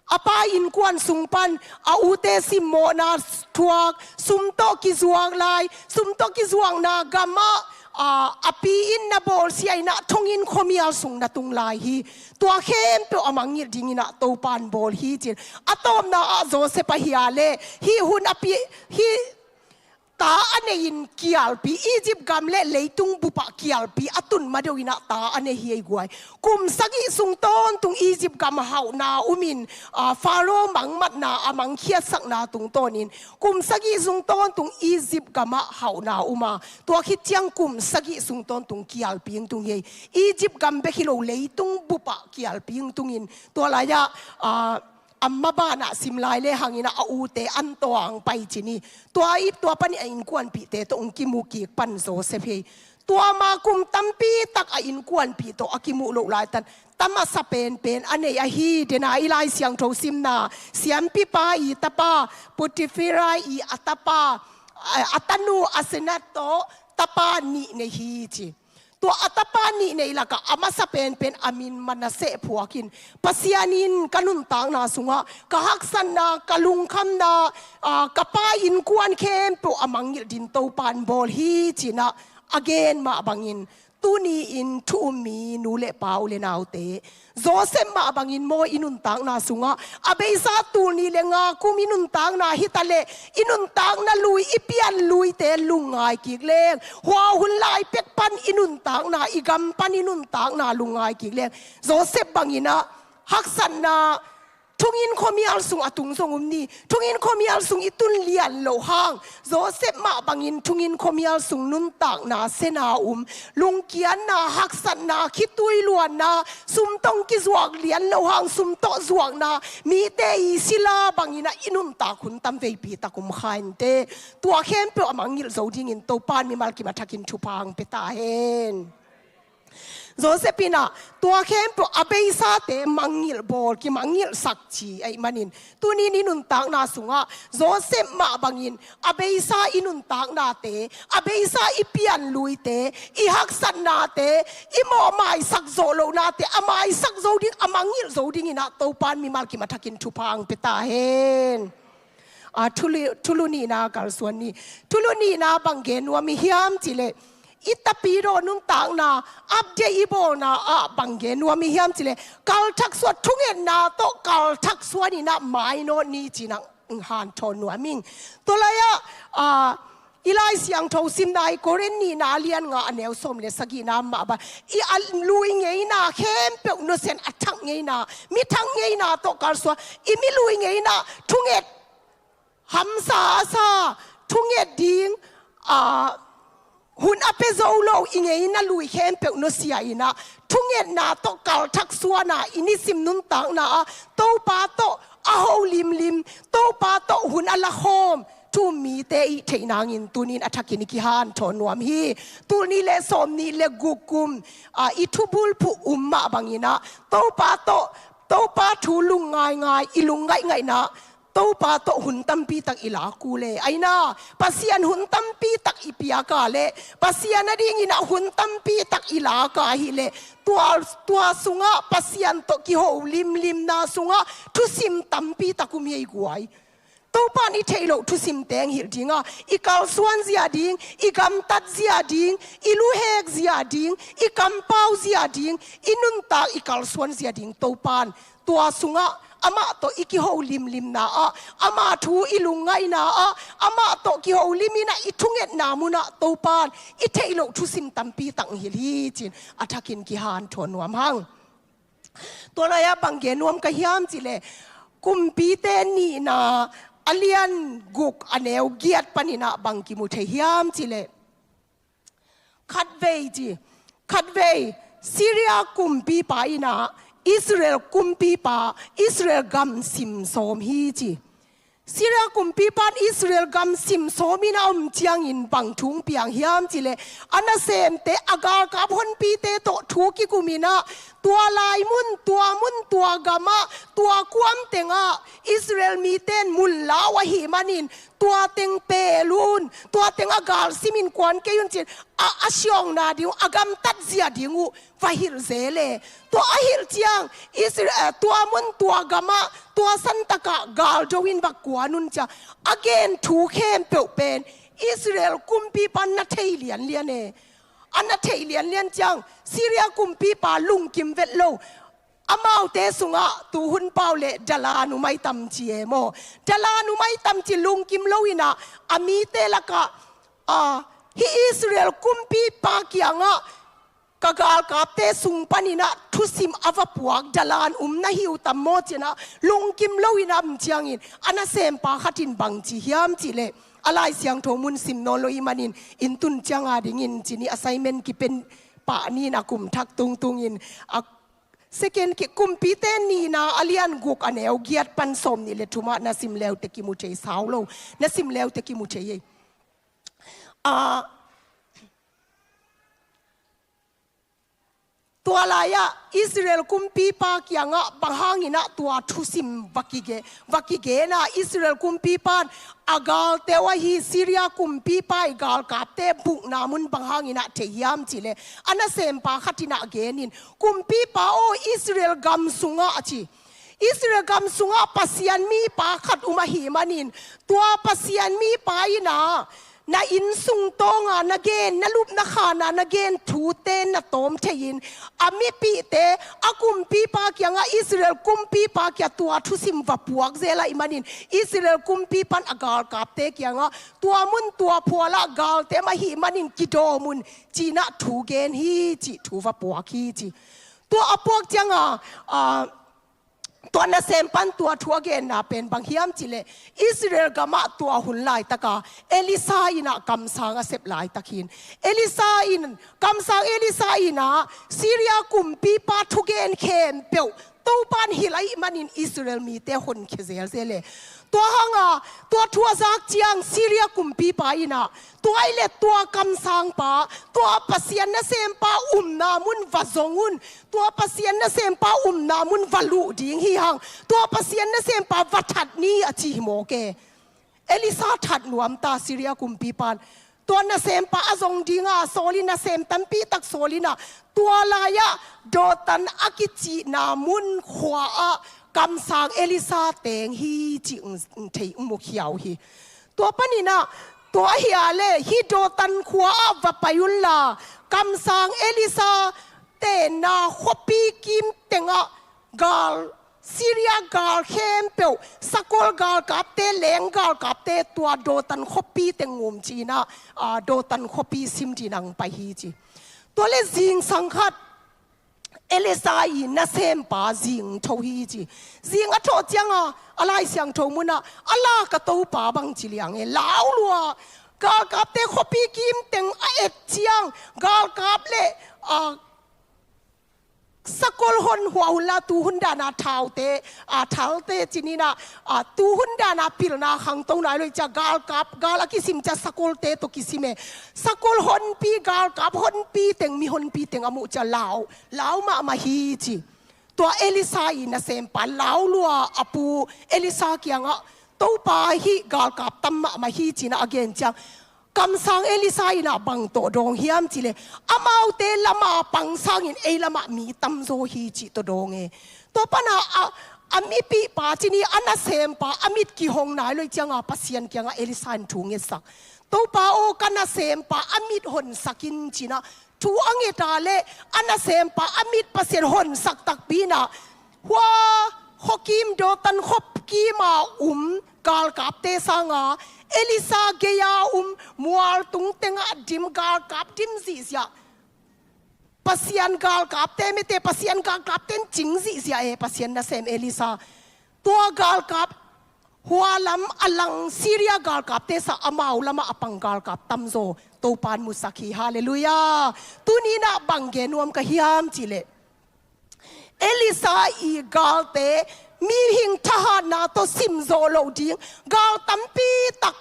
A pa innkuan sung pan a ute simmawhna thuak, sum tawh kizuak lai, sum tawh kizuakna gamah, a, a pi in na bawlsia in ah thonginn khuamial sung na tung lai hi. Tua khempeuh a mangngilh dingin ah Topan bawl hi ci-in. A tawpna ah Joseph ahi a leh hih hun a pi, hih ta a nei-in kialpi, Egypt gam le leitung bupah kialpi a tun ma deuh in ah ta a nei hi ei guai. Kum sagih sung tawntung Egypt gam hauhna umin, a, Pharaoh mangmatna a mangkhiatsakna tungtawnin kum sagih sung tawntung Egypt gamah hauhna um a, tua khit ciang kum sagih sung tawntung kialpi hong tung hi ei. Egypt gam bek hi lo, leitung bupah kialpi hong tungin tua lai-ah, a, a maban ah sim lai lehang in ah a ute an tawh ang pai ci ni. Tua i, tua panin a innkuanpihte tawh hong kimu kik pan Joseph hi ei. Tua ma kum tampi tak a innkuanpih tawh a kimuh loh laitan, ta masa penpen a nei ahi. Dena i Lai Siangtho simna, siampipa i tapa Potifera i a tapa, a, a tanu Asenat tawh tapa nih nei hi ci. Tua a tapa nih nei lakah a masa penpen a min Manasseh phuakin, Pasian in ka nuntakna sungah ka haksatna, ka lungkhamna, a, ka pa innkuan khempeuh a mangngilh dingin Topa'n bawl hi ci-in ah a gen mah bangin, tuni-in thu um mi nu le pa, u le naute, Joseph mah bangin maw, i nuntakna sungah a beisa tul nih le nga kum i nuntakna hi taleh, i nuntakna lui, i pian luite lungngai kik leng, hua hun lai pek pan i nuntakna, i gam pan i nuntakna lungngai kik leng, Joseph bangin ah haksatna, thonginn khuamial sung a tung zong om ni, thonginn khuamial sung i tun lian loh hang, Joseph mah bangin thonginn khuamial sung nuntakna sena um, lungkiatna, haksatna, khitui luanna, sumtong kizuak lian loh hang sum tawh zuakna, mite i sila bangin ah i nuntak hun tam veipi tak om kha inteh. Tua khempeuh a mangngilh zo dingin Topa'n mimal kim a thakin thupha hong pia ta hen. Joseph in ah tua khempeuh a beisate mangngilh bawl, kimangngilhsak ci ahih manin, tuni-in i nuntakna sungah Joseph mah bangin a beisa i nuntaknate, a beisa i pian luite, i haksatnate, i mawhmaisak zawh lohnate a maisak zo ding, a mangngilh zo dingin ah Topa'n mimal kim a thakin thupha hong pia ta hen. A, thulu, thulu nihna kalsuan ni. Thulu nihna bang gen nuam i hiam cih leh, i tapidaw nuntakna update i bawlna ah bang gen nuam i hiam cih leh, kalthak suan, thungetna tawh kalthak suan in ah mainawt ni ci-in ah hanthawn nuam ing. Tua lai-ah, a, i Lai Siangtho simna i Korin nihna a lian nga a neu sawm le sagihna mah bang, i a lui ngeina khempeuh nusia-in a thak ngeina, mi thak ngeina tawh kalsuan, i mi lui ngeina thunget, hamsa a sa, thunget ding, a, hun a pia zo lo i ngeina lui khempeuh nusia in ah, thungetna tawh kalthak suan a i nisim nuntakna ah Topa tawh a ho limlim, Topa tawh hun a lakhawm thu um mite i theih nangin tuni-in a thakin i kihanthawn nuam hi. Tul nih le sawm nih le guk kum, a, i thubulphuh um mah bangin ah Topa tawh, Topa thu lungngaingai, i lungngaihngaihna, Topa tawh hun tampi tak i lak uh leh, aina, Pasian hun tampi tak i piak a leh, Pasian adingin ah hun tampi tak i lak a hih leh, tua, tua sungah Pasian tawh kiho limlimna sungah thusim tampi tak um hi ei guai. Topa'n i theih loh thusim teng hilh ding a, i kalsuan zia ding, i gamtat zia ding, i luhek zia ding, i kampau zia ding, i nuntak i kalsuan zia ding Topa'n tua sungah amah tawh i kiho limlimna ah, ama thu i lungngaihna ah, amah tawh kiho lim in ah i thungetna mun ah Topa'n i theih loh thusim tampi tak hilh hi ci-in a thakin kihanthawn nuam hang. Tua lai-ah bang gen nuam ka hiam cih leh, Kumpite nihna a lian guk a neu giat panin ah bang kimu thei hiam cih leh, khatvei ci, khatvei Syria kumpipa in ah Israel kumpipa, Israel gam sim sawm hi ci. Syria kumpipa'n Israel gam sim sawm in a om ciangin bang thu hong piang hiam cih leh, a nasemte, a galkap honpite tawh thu kikum in ah, tua lai mun, tua mun, tua gam ah, tua kuam teng ah Israel mite'n mun la uh ahih manin, tua teng pel un, tua teng ah gal sim in kuan kei un ci-in a, a siawngna ding uh, a gamtat zia ding uh va hilh zel e. Tua a hilh ciang, Israel, eh, tua mun, tua gam ah, tua santak ah gal do in va kuan un ci-a a gen thu khempeuh pen Israel kumpipa'n na thei lianlian e. A na thei lianlian ciang, Syria kumpipa lungkim vet lo, amaute sungah tuhun pau leh dalan uh maitam ci e maw. Dalan uh maitam ci, lungkim lo in ah, a mite lakah, a, hih Israel kumpipa kiangah ka galkapte sung panin ah thusim a va puak dalan um na hi uh tam maw ci-in ah lungkim lo in a om ciangin, a nasempa khat in bang ci hiam cih leh, a Lai Siangtho mun sim nawn lo i hih manin, inn tun ciang a dingin ci-in i assignment kipia pah ni in, a kum thak tungtungin, a, Second Ki-, Kumpite nihna a lian guk a neu giat pan sawm nih le thum ah na sim le uh teh kimu thei, sau lo, na sim le uh teh kimu thei hi. A, Tua lai-ah Israel kumpipa kiangah bang hanginah tua thusim va kige, va kigen a, Israel kumpipa in a galte uh ahi Syria kumpipa i galkapte bukna mun bang hanginah thei hiam cihleh, a nasempa khat inah genin, kumpipa aw, Israel gam sungah a ci, Israel gam sungah Pasian mipa khat um ahih manin, tua Pasian mipa inah na inn sung tawnga na gen, na lupna khana na gen thute na tawm thei-in, a mipihte a kumpipa kiangah, Israel kumpipa kiangah tua thusim va puak zel ahih manin, Israel kumpipa in a galkapte kiangah, tua mun tua phualah galte mah ahih manin kidawm un, ci-inah thu gen hi cih thu va puak hi ci. Tua a puak cianga, a, tua nasempa in tua thu a genna pen bang hiam cihleh, Israel gamah tua hun laitaka Elisha inah kamsang a sep laitak hi-in, Elisha in, kamsang Elisha inah Syria kumpipa thugen khempeuh Topa in hilh ahih manin Israel mite honkhia zelzel e. Tua hanga tua thu a zak ciang Syria kumpipa inah, tua ahih leh tua kamsangpa, tua Pasian nasempa umna mun va zong un, tua Pasian nasempa umna mun va luh ding hi hang, tua Pasian nasempa va that ni, a ci hi mawk e. Elisha that nuam ta, Syria kumpipa in tua nasempa a zong dinga sawl in, nasem tampi tak sawl inah, tua lai-ah Dothan a kicihna mun khua-ah kamsang Elisha teng hi cih ng, ng thei, ng mukhiau hi. Tua paninah, tua ahih leh hih Dothan khua-ah va pai unla, kamsang Elisha tenna khuapi kim tengah gal, Syria gal khempeuh, sakol galkapte, leng galkapte, tua Dothan khuapi teng um ci-inah, a, Dothan khuapi sim dingin ang pai hi ci. Tua leh zingsang khat Elisha i nasempa zing tho hi ci. Zing a thawh cianga a Lai Siangtho munah a lak a, Topa bang ci liang e, lau lua, galkapte khuapi kim teng a et ciang, galkap le, a, sakol hon hua unla, tu hun dana thaute, a, thalte ci-inah, a, tu hun dana pilna khangto nai lo hi cia, galkap, gal a kisim cia sakolte tawh kisim e. Sakol honpi, galkap honpi teng, mi honpi teng a muh cia lau, lau mahmah hi ci. Tua Elisha i nasempa lau lua a, pu Elisha kiangah, Topa, hih galkap tam mahmah hi ci-inah a gen ciang, kamsang Elisha inah bang tawh dawng hiam cihleh, amaute lama pang sangin ei lamah mi tamzaw hi cih tawh dawng e. Tua pana a, a mipihpa ci-in, a nasempa a mit kihong nai lo hi cianga Pasian kiangah Elisha in thu ngetsak. Topa aw, ka nasempa a mit honsak in ci-inah thu a nget a leh, a nasempa a mit Pasian honsak takpi inah, hua khuakim, Dothan khuakima um galkapte sanga Elisha gei-a um, mual tung tengah dim, galkap dim zihziah, Pasian galkapte, mete Pasian galkapte in cing zihziah e, Pasian nasem Elisha. Tua galkap hua lam a lang Syria galkapte sang amau lamah a pang galkap tamzaw Topa in musak hi. Halleluiah. Tuni inah bang gen nuam ka hiam cihleh, Elisha i galte mihing thahatna tawh simzawh loh ding, gal tampi tak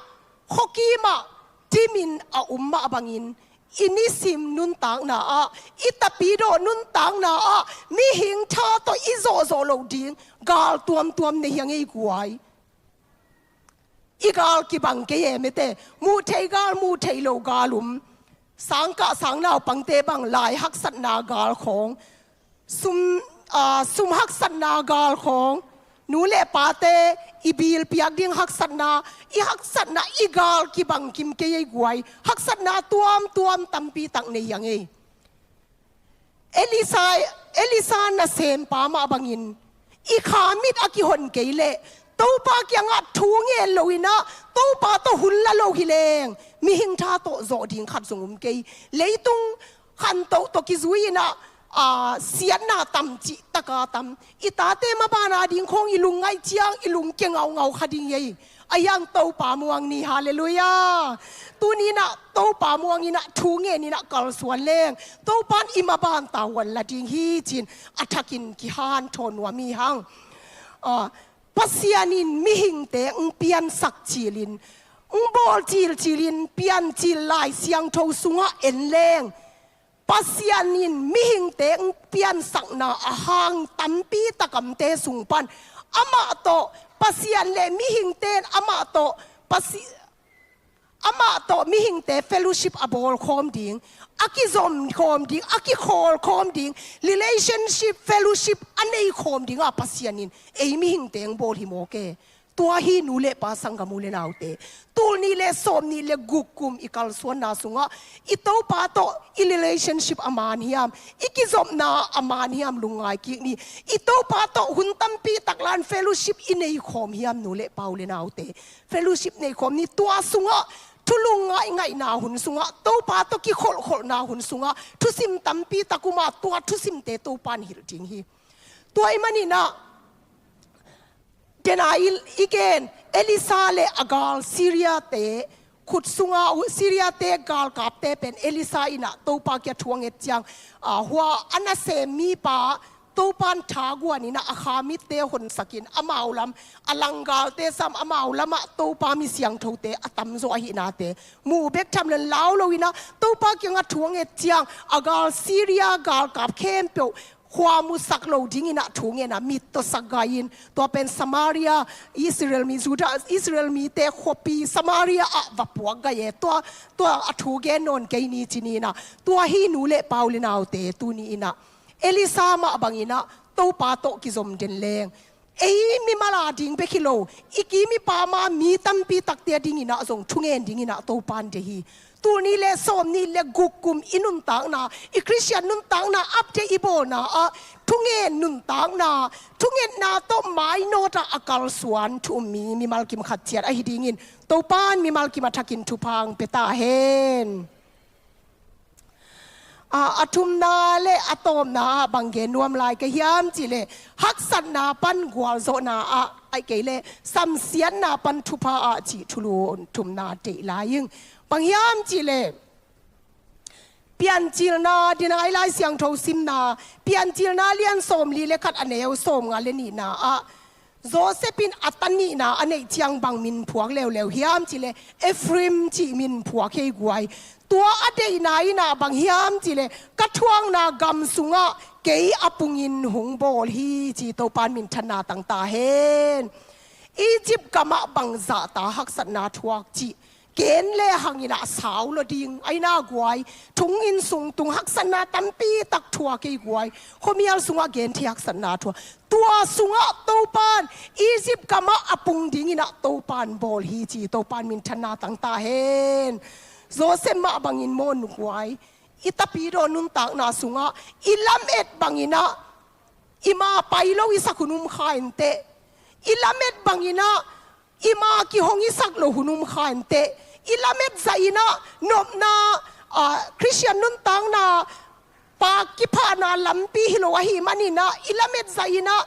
khuakimah dimin a um mah bangin, i nisim nuntakna ah, i tapidaw nuntakna ah mihing tha tawh i zawhzawh loh ding gal tuamtuam nei hi ing ei guai. I gal kibang kei e, mete, muh theih gal, muh theih loh gal um. Sangkah sangnaupangte bang lai haksatna gal khawng, sum, aa, sum haksatna gal khawng, nu le pate i bil piak ding haksatna, i haksatna, i gal kibang kim kei ei guai. Haksatna tuamtuam tampi tak nei hi ing ei. Elisha, Elisha nasempa mah bangin, i kha mit a kihon kei leh, Topa kiangah thu ngen lo inah, Topa tawh hun la lo hi leng, mihing tha tawh zawh ding khat zong um kei. Leitung khantoh tawh kizui inah, aa, siatna tam cih taka tam. I tate maban a ding khawng i lungngaih ciang, i lungkia ngaungau kha ding hi ei. Ahi hang Topa muang ni, halleluiah. Tuni inah Topa muang inah, thu ngen inah kalsuan leng, Topa in i maban tavuan la ding hi ci-in a thakin kihanthawn nuam hi hang. Aa, Pasian in mihingte ng piansak cilin, ng bawl cilcilin, piancil Lai Siangtho sungah en leng, Pasian in mihingte piansakna a hang tampi takamte sung pan amah tawh Pasian le mihingte in amah tawh Pasi- amah tawh mihingte fellowship a bawl khawm ding, a kizom khawm ding, a kikhawl khawm ding, relationship, fellowship a nei khawm dingah Pasian in ei mihingte hong bawl hi mawk e. Tua hi nu le pa, sanggam u le naute. Tul nih le sawm nih le guk kum i kalsuanna sungah i Topa tawh i relationship a man hiam, i kizopna a man hiam, lungngai kik ni. I Topa tawh hun tampi tak la-in fellowship i nei khawm hiam, nu le pa, u le naute. Fellowship nei khawm ni. Tua sungah thu lungngaih ngaihna hun sungah, Topa tawh kikholhkholhna hun sungah thusim tampi tak um a, tua thusimte Topa in hilh ding hi. Tua ahih maninah, dena i, i gen, Elisha le a gal Syria-te khut sunga, Syria-te galkapte pen Elisha inah Topa kiang thu a nget ciang, a, hua a nasem mipa Topa in thaguan inah a kha mitte honsakin amau lam, a langgalte sam amau lamah Topa mi siangthote a tamzaw ahihnate mu bek tham lo-in lau lo inah Topa kiangah thu a nget ciang a gal Syria galkap khempeuh khuamusak lo ding inah thu ngen a, mittawsak gai in, tua pen Samaria, Israel mi, Judah, Israel mite khuapi Samaria ah va puak gai e. Tua, tua a thu gen nawn kei ni ci ni inah, tua hi nu le pa, u le naute, tuni inah Elisha mah bang inah Topa tawh kizom den leng ei mimal a ding bek hi lo, i kim i pam a mi tampi takte a ding inah zong thungen ding inah Topa in deih hi. Tul nih le sawm nih le guk kum i nuntakna, i Khristian nuntakna update i bawlna ah thungen nuntakna, thungetna tawh mainawt ah a kalsuan thu um mi mimal kim khat ciat ahi dingin Topa in mimal kim a thakin thupha hong pia ta hen. A, a thumna le a tawpna ah bang gen nuam lai ka hiam cih leh, haksatna pan gualzawhna ah, ahih kei leh samsiatna pan thupha ah cih thulu thumna deih lai ing. Bang hiam cih leh, Piancilna, dena i Lai Siangtho simna, Piancilna lian sawmli le khat, a neu sawmnga le nihna ah, Joseph in a ta nihna a neih ciang bang min phuak leuleu hiam cih leh, Ephraim cih min phuak hi ei guai. Tua a deihna inah bang hiam cih leh, ka thuakna gam sungah kei a pungin hong bawl hi ci Topa in minthanna tang ta hen. Egypt gamah bang zahta haksatna thuak cih gen le hang inah sau lo ding, aina guai, thong inn sung tung haksatna tampi tak thuak ei guai, khuamial sungah genthei haksatna thuak. Tua sungah Topa in Egypt gamah a pung ding inah Topa in bawl hi ci Topa in minthanna tang ta hen. Joseph mah bangin maw nu guai, i tapidaw nuntakna sungah i lamet bang inah i ma pai lo i sak hun um kha inteh. I lamet bang inah i ma kihong i sak lo hun um kha inteh. I lamet zah inah nopna, a, Khristian nuntakna pa kiphahna lampi hi lo ahih man inah i lamet zah inah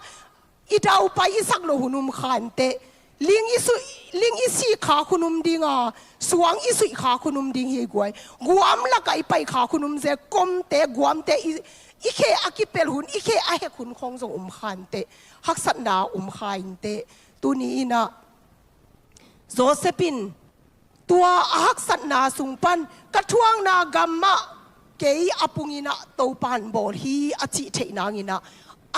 i daupai i sak lo hun um kha inteh. Ling i suih, ling i sih khak hun um ding a, suang i suih khak hun um ding hi ei guai. Guam lakah i pai khak hun um zel, komte, guamte i, i khe a kipelh hun, i khe a hek hun khawng zong um kha inteh. Haksatna um kha inteh. Tuni inah Joseph in tua a haksatna sung pan ka thuakna gam mah kei a pung inah Topa in bawl hi a cih theih nang inah,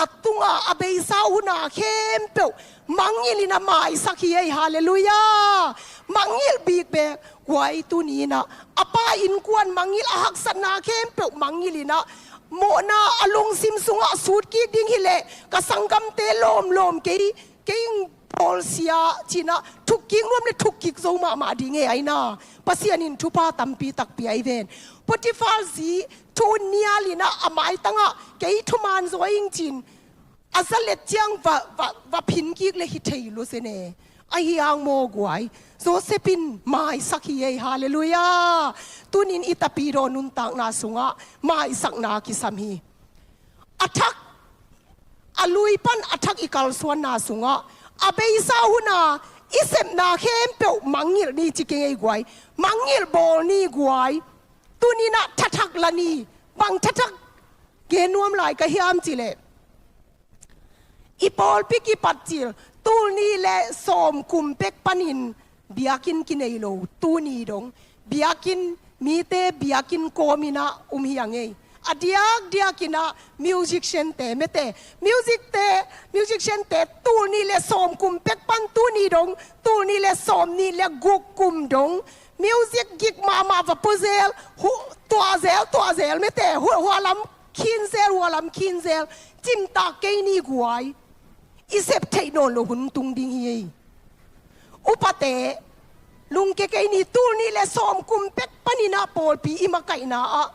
a tunga a beisa huna khempeuh mangngilh inah maisak hi ei. Halleluiah. Mangngilh bik bek guai. Tuni inah a pa innkuan mangngilh, a haksatna khempeuh mangngilh inah, mawhna a lungsim sungah sut kik ding hi leh ka sanggamte lawmlawm kei, kei hong bawlsia ci inah thukkik nuam le thukkik zo mahmah ding e, aina. Pasian in thupha tampi tak pia hi ven. Potiphar zi thu nial inah a maitangah kei thuman zaw ing ci-in a zalet ciang va, va, va phin kik le hi thei lo zen e. Ahi hang maw guai, Joseph in maisak hi ei. Halleluiah. Tuni in i tapidaw nuntakna sungah maisakna kisam hi. A thak, a lui pan a thak i kalsuanna sungah a beisa huna i sepna khempeuh mangngilh ni ci keng ei guai. Mangngilh bawl ni guai. Tuni inah thathak la ni. Bang thathak gen nuam lai ka hiam cih leh, i pawlpi kipat cil tul nih le sawm kum pek panin biakinn kinei lo, tuni dong biakinn, mite biakinn kawm inah um hi a ngei. A diakdiak inah musician-te mete, music-te, musician-te tul nih le sawm kum pek pan tuni dong, tul nih le sawm nih le guk kum dong, music gik mahmah va pua zel, hu-, tuah zel, tuah zel mete, hu-, hua lam khin zel, hua lam khin zel, cimtak kei ni guai. I sep theih nawn lo hun tung ding hi ei. Upate, lungke kei ni, tul nih le sawm kum pek paninah pawlpi i makaihna ah,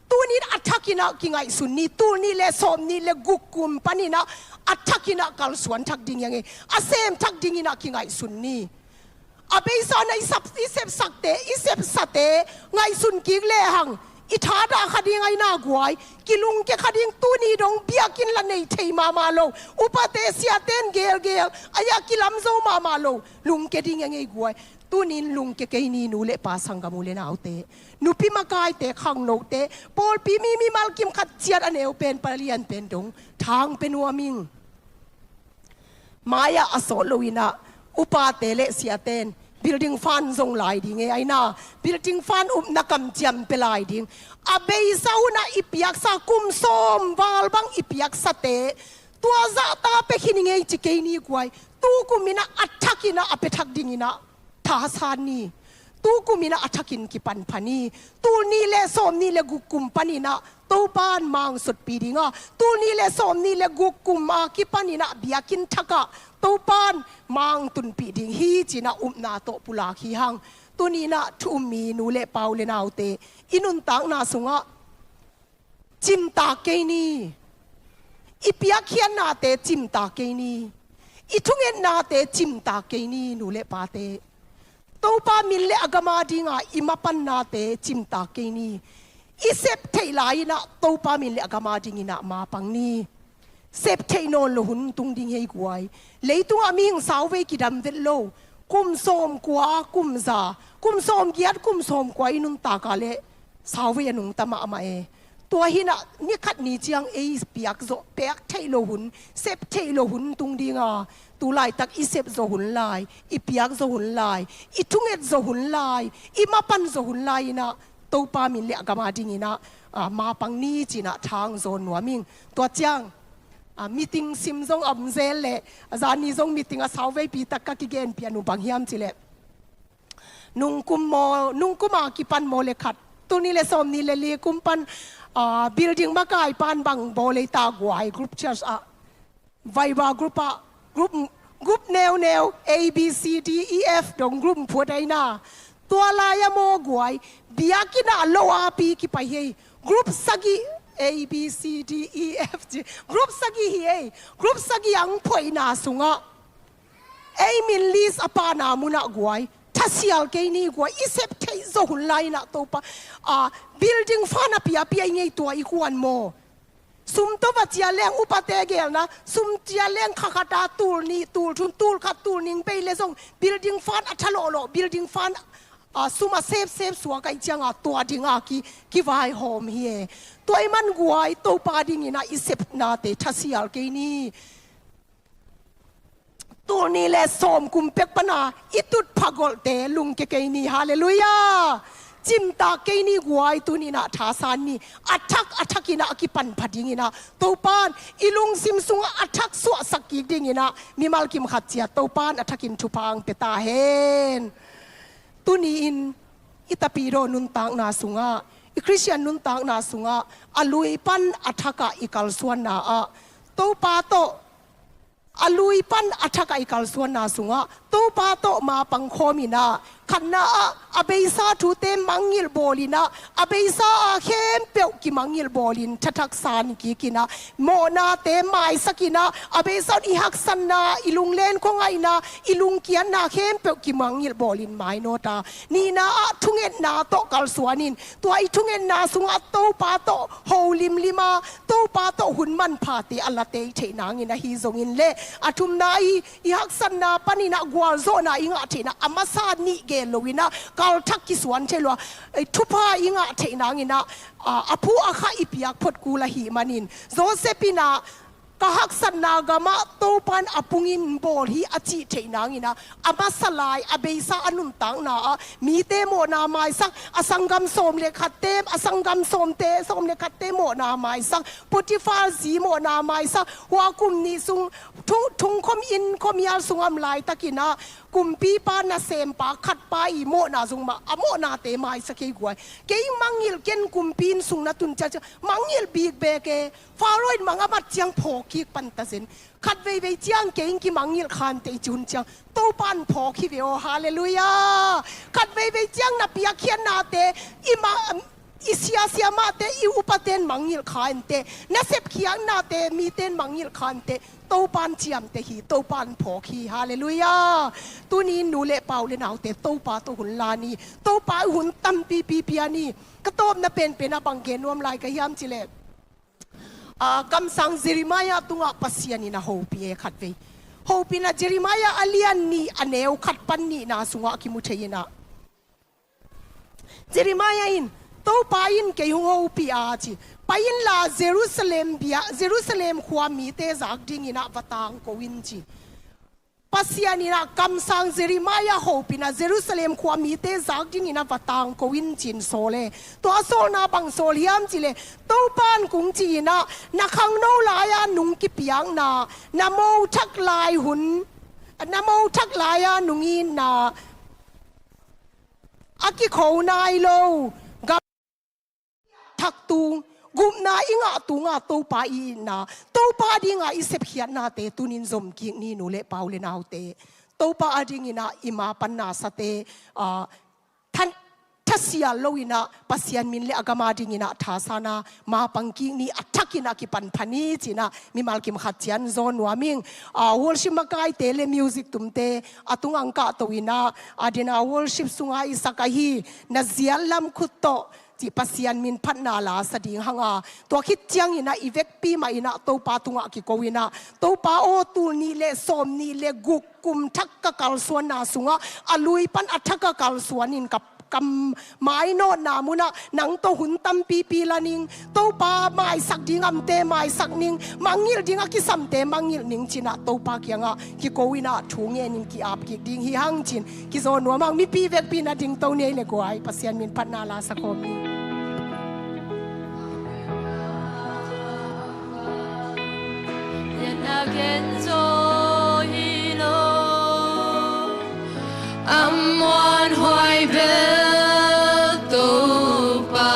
tunin a thakinah kingaihsun ni, tul nih le sawm nih le guk kum paninah a thakinah kalsuan thak ding hi eng ei. A sem thak dinginah kingaihsun ni. A beisa na i sap, i sepsakte, i sepsate ngaihsun kik lehang, i thadah kha ding aina guai, kilungke kha ding. Tuni dong biakinn la nei thei mahmah lo, upate siaten gelgel, a ia kilam zo mahmah lo, lungke ding eng ei guai. Tunin lungke kei ni nu le pa, sanggam u le naute, nupi makaite, khangnote, pawlpi mi, mimal kim khat ciat a neu pen, palian pen dong thang pe nuam ing. Mai-ah a sawt loinah upate le siaten building fund zong lai ding ei, aina building fund upna kamciam pe lai ding. A beisa hunah i piaksa kum sawm val bang i piaksate tua zahta pe khin ing ei ci kei ni guai. Tu kuminah a thakinah a pe thak dinginah thasan ni. Tu kuminah a thakin kipan pha ni. Tul nih le sawm nih le guk kum paninah Topan mang sutpih dinga, tul nih le sawm nih le guk kum a kipaninah biakinn thakah Topan mang tunpih ding hi cinah upna tawh pulak hi hang. Tuninah thu um mi nu le pa, u le naute, i nuntakna sungah cimtak kei ni. I piakkhiatnate cimtak kei ni. I thungetnate cimtak kei ni, nu le pate. Topa min le a gam a dinga i mapannate cimtak kei ni. I sep theih lai-inah Topa min le a gam a dinginah mapang ni. Sep theih nawn lo hun tung ding hi ei guai. Leitungah mihing sauvei kidam vet lo. Kum sawmkua, kum za, kum sawmgiat, kum sawmkua i nuntakah le sauvei a nungta mahmah e. Tua hinah ni khat ni ciang ei piak zawh, piak theih lo hun, sep theih lo hun tung dinga, tu laitak i sep zawh hun lai, i piak zawh hun lai, i thunget zawh hun lai, i mapan zawh hun lai-inah Topa min le a gam a dinginah, ah, mapang ni cinah thang zawn nuam ing. Tua ciang, ah, meeting sim zong a om zel leh, a zani zong meeting a sauveipi tak ka kigenpih a, nu, bang hiam cileh, nungkum maw, nungkum a kipan maw le khat, tul nih le sawm nih le li kum pan, ah, building makai pan bang bawl ei ta guai, group church ah, Viber group ah, group, group neuneu, A B C D E F dong group phuat aina. Tua lai-a maw guai, biakinn ah lo api kipai hi ei. Group sagih, A B C D E F G, group sagih hi ei. Group sagih ang phuaina sungah ei min list a pana munah guai, thasial kei ni guai. I sep theih zawh hun lai-inah Topa, ah, building fund a piapia i ngei, tua i kuan maw. Sum tawh va ciah leng, upate gelna, sum ciah leng kha khata tul nih, tul thum, tul khat, tul nih bei le zong building fund a tha lawhlawh, building fund, ah, sum a sepsep suak ahih cianga tua dinga ki, kivaihawm hi e. Tua ahih man guai, Topa dinginah i sepnate thasial kei ni. Tul nih le sawm kum pek pana i tut phagolhte lungke kei ni. Halleluiah. Cimtak kei ni guai, tuninah thasan ni. A thak, a thakinah a kipan pha dinginah Topan i lungsim sungah a thak suahsak kik dinginah mimal kim khat ciat Topan a thakin thupha ang pia ta hen. Tuni-in i tapidaw nuntakna sungah, i Khristian nuntakna sungah a lui pan a thakah i kalsuanna ah Topa tawh, a lui pan a thakah i kalsuanna sungah Topa tawh mapang khawminah, khatna ah a beisa thute mangngilh bawlinah, a beisa a khempeuh kimangngilh bawlin thathak san kikinah, mawhnate maisakinah, a beisa un i haksatna, i lunglen khuangaihna, i lungkiatna khempeuh kimangngilh bawlin mainawta, nihna ah thungetna tawh kalsuanin, tua i thungetna sungah Topa tawh holimlima, Topa tawh hun manphate a late i theih nangin ahi zongin le, a thumna i, i haksatna paninah gualzawhna i ngah theihna a masa nih gen loinah kalthak kisuan thei lo a, eh, thupha i ngah theih nanginah, ah, a phu a kha i piak phot kul ahih manin, Joseph inah ka haksatna gamah Topan a pungin bawl hi a cih theih nangin ah, a masa lai a beisa a nuntakna ah mite mawhna maisak, a sanggam sawm le khatte, a sanggam sawmte, sawm le khatte mawhna maisak, Potifar zi mawhna maisak, hua kum nih sung thung, thungkhom inn khuamial sung a om laitakin ah kumpipa nasempa khatpa i mawhna zong mah, a mawhnate maisak hi guai. Kei mangngilh ken, kumpi inn sung na tun ciang ciang mangngilh bikbek e. Faro in mang a mat ciang phawk kik pan ta zen. Khat veivei ciang kei in kimangngilh khan te i ci hun ciang Topan phawk hi ve aw, halleluiah. Khat veivei ciang na piakkhiatnate, i ma, i siasia mahte, i upaten mangngilh kha inteh, na sepkhiatnate miten mangngilh kha inteh, Topan ciamteh hi, Topan phawk hi, halleluiah. Tuni in nu le pa u le naute, Topa tawh hun la ni, Topa i hun tampipi pia ni. Ka tawpna penpen ah bang gen nuam lai ka hiam cih leh, aa, kamsang Jeremiah tungah Pasian in a hopih e khatvei. Hopihna Jeremiah a lian nih a neu khat pan nihna sungah a kimu thei in ah, Jeremiah in, Topa in kei hong hopih a ci, pai inla Jerusalem bia, Jerusalem khua mite zak dingin ah va tangko in ci. Pasian in ah kamsang Jeremiah hopihna Jerusalem khua mite zak dingin ah va tangko in ci-in sawl e. Tua a sawlna bang sawl hiam cih leh, Topan kong ci-in ah na khangno lai-a nung kipiakna, na mothak lai hun, na mothak lai-a nung itna a kikho nai lo, gam thak tung, gupna i ngah tunga Topa i itna, Topa dinga i sepkhiatnate tunin zom kik ni, nu le pa u le naute. Topa a dingin ah i ma panna sate, aa, tha, thasial loin ah Pasian min le a gam a dingin ah thasana ma pang kik ni, a thakin ah kipan pha ni ci-in ah mimal kim khat ciang zawn nuam ing. Aa, worship makaite le music tumte a tungah kah to in ah, a dingin ah worship sunga i sak ahi na ziat lam khut tawh cih Pasian min phatna la sa ding hang a, tua khit ciangin ah i vekpi mah in ah Topa tungah kiko in ah, Topa aw, tul nih le sawm nih le guk kum thak ka kalsuanna sungah a lui pan a thak ka kalsuanin ka, ka mainawtna munah nang tawh hun tampipi la ning, Topa maisak ding a omte maisak ning, mangngilh ding a kisamte mangngilh ning ci-in ah Topa kiangah kiko in ah thu ngenin ki-ap kik ding hi hang ci-in kizawn nuam hang. Mipi vekpi in ah dingto ni ei le guai, Pasian min phatna la sa khawm ni. Lianna gen zaw hi lo, a muanhuai bel Topa.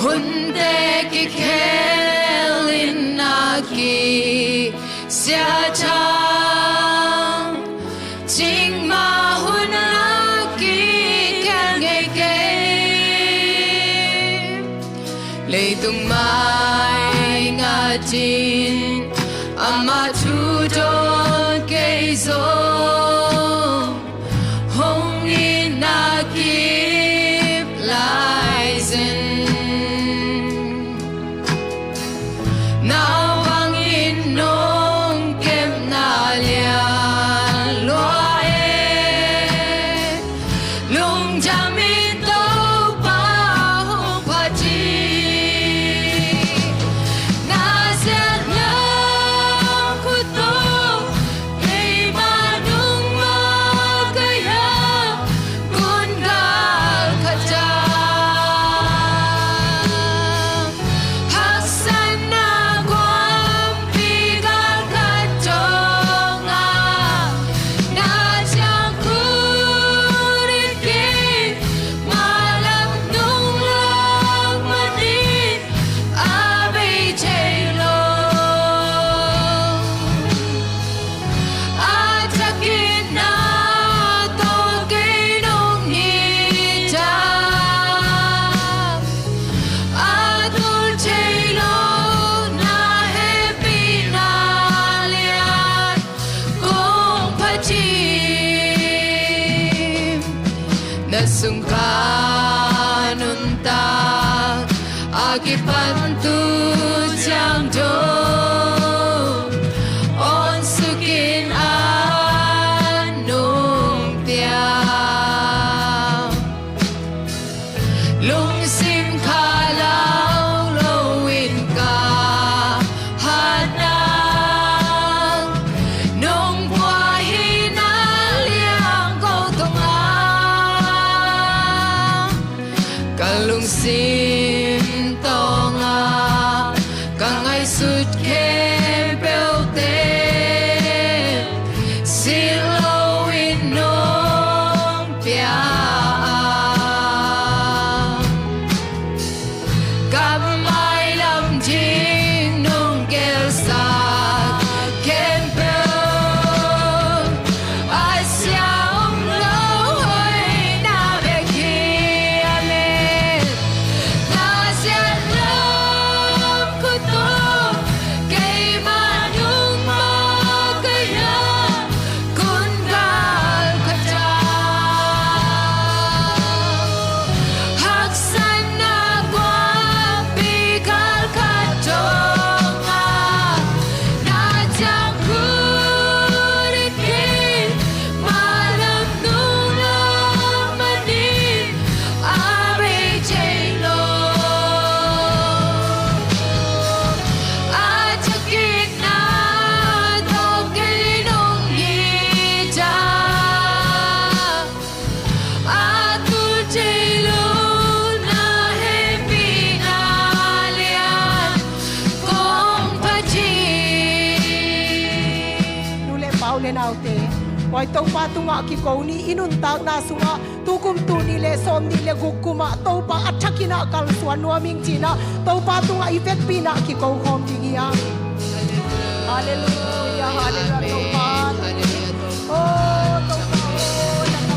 Hunte kikhel in a kisia ciang, cikmah hun a kikhel ngei kei. Leitung mai ngatin amah thu dawn kei zong hong itna kip laizen. Nau bangin nong kepna lian lua e. Lungdam in Topa hong phat hi. Na ziat lam khut tawh keimah nung makaih a, gun galkhat a, haksatna guampi galkhat dongah, na ciang khut in keimah lam nung lak manin a bei thei lo. A thakin na tawh kei nong it a, a tul thei lo na hehpihna lian kong phat hi. Na sungah nuntak a kipan tu ciang dong, awnsuk in a nungtiam. Lungsim khalau lo Simtawng ah ka ngaihsut khempeuhte silh loin nong pia a, ka mailam ding nong gelhsak khempeuh a sia om lo hoihna bek hi. Amen. Na siat lam khutu keimah nungmah ka hia, kun gal ka ta. Haksatna guahpi galkhat dongah na ciang khut i kei, mailam nungmah manin a bei thei lo. A thakin na tawh kei nong it a, a tul thei lo na hehpihna lian kong phat hi. Nu le pa, u le naute, Bawi Topa tungah kiko ni. I nuntakna sungah tukum tul nih le sawmnih le guk kum ah Topa a thakin ah kalsuan nuam ing ci-in ah Topa tungah i vekpi-in ah kiko khawm ding hi hang. Halleluiah, halleluiah, Topa. Oh, Topa, oh, na ka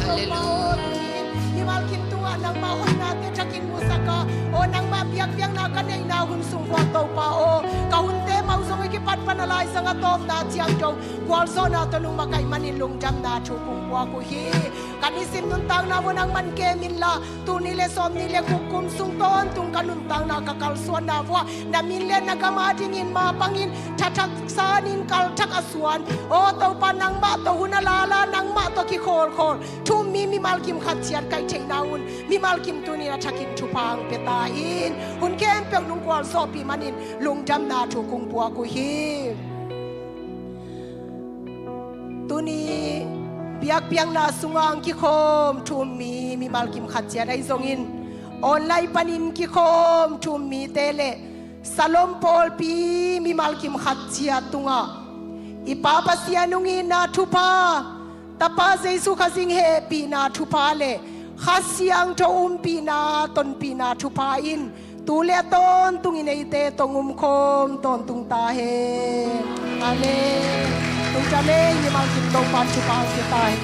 Halleluiah. Mimal kim tungah nangmah hoihnate thakin musak a, aw nangmah biakpiakna ka neihna hun sung vuak Topa aw, ka hunte mau zong i kipat pan a laizang a tawpna ciang dong gualzawhna tawh nong makaih manin lungdamna thu kong puak uh hi. Ka nisim nuntakna vua nangman kem inla, tul nih le sawmnih le guk kum sung tawntung ka nuntakna ka kalsuanna vua na min le na gam adingin mapangin thathak sanin kalthak a suan, aw Topa, nangmah tawh hun a lala, nangmah tawh kikhawlkhawl thu um mi mimal kim khat ciat kaih theihna un mimal kim tuni-in a thakin thupha hong pia ta in. Hun khempeuh nong gualzawhpih manin lungdamna thu kong puak uh hi. Tuni biakpiakna sungah hong kikhawm thu um mi mimal kim khat ciat ahi zongin, online panin kikhawm thu um mite le Salom pawlpi mimal kim khat ciat tungah i Pa Pasian hong itna thupha, Tapa Jesu Khazih hehpihna thupha le Kha Siangtho umpihna tonpihna thupha in tu le a tawntungin eite tawh hong umkhawm tawntung ta hen. Amen. Tung ta le, mimal kim Topa'n thupha hong pia ta hen.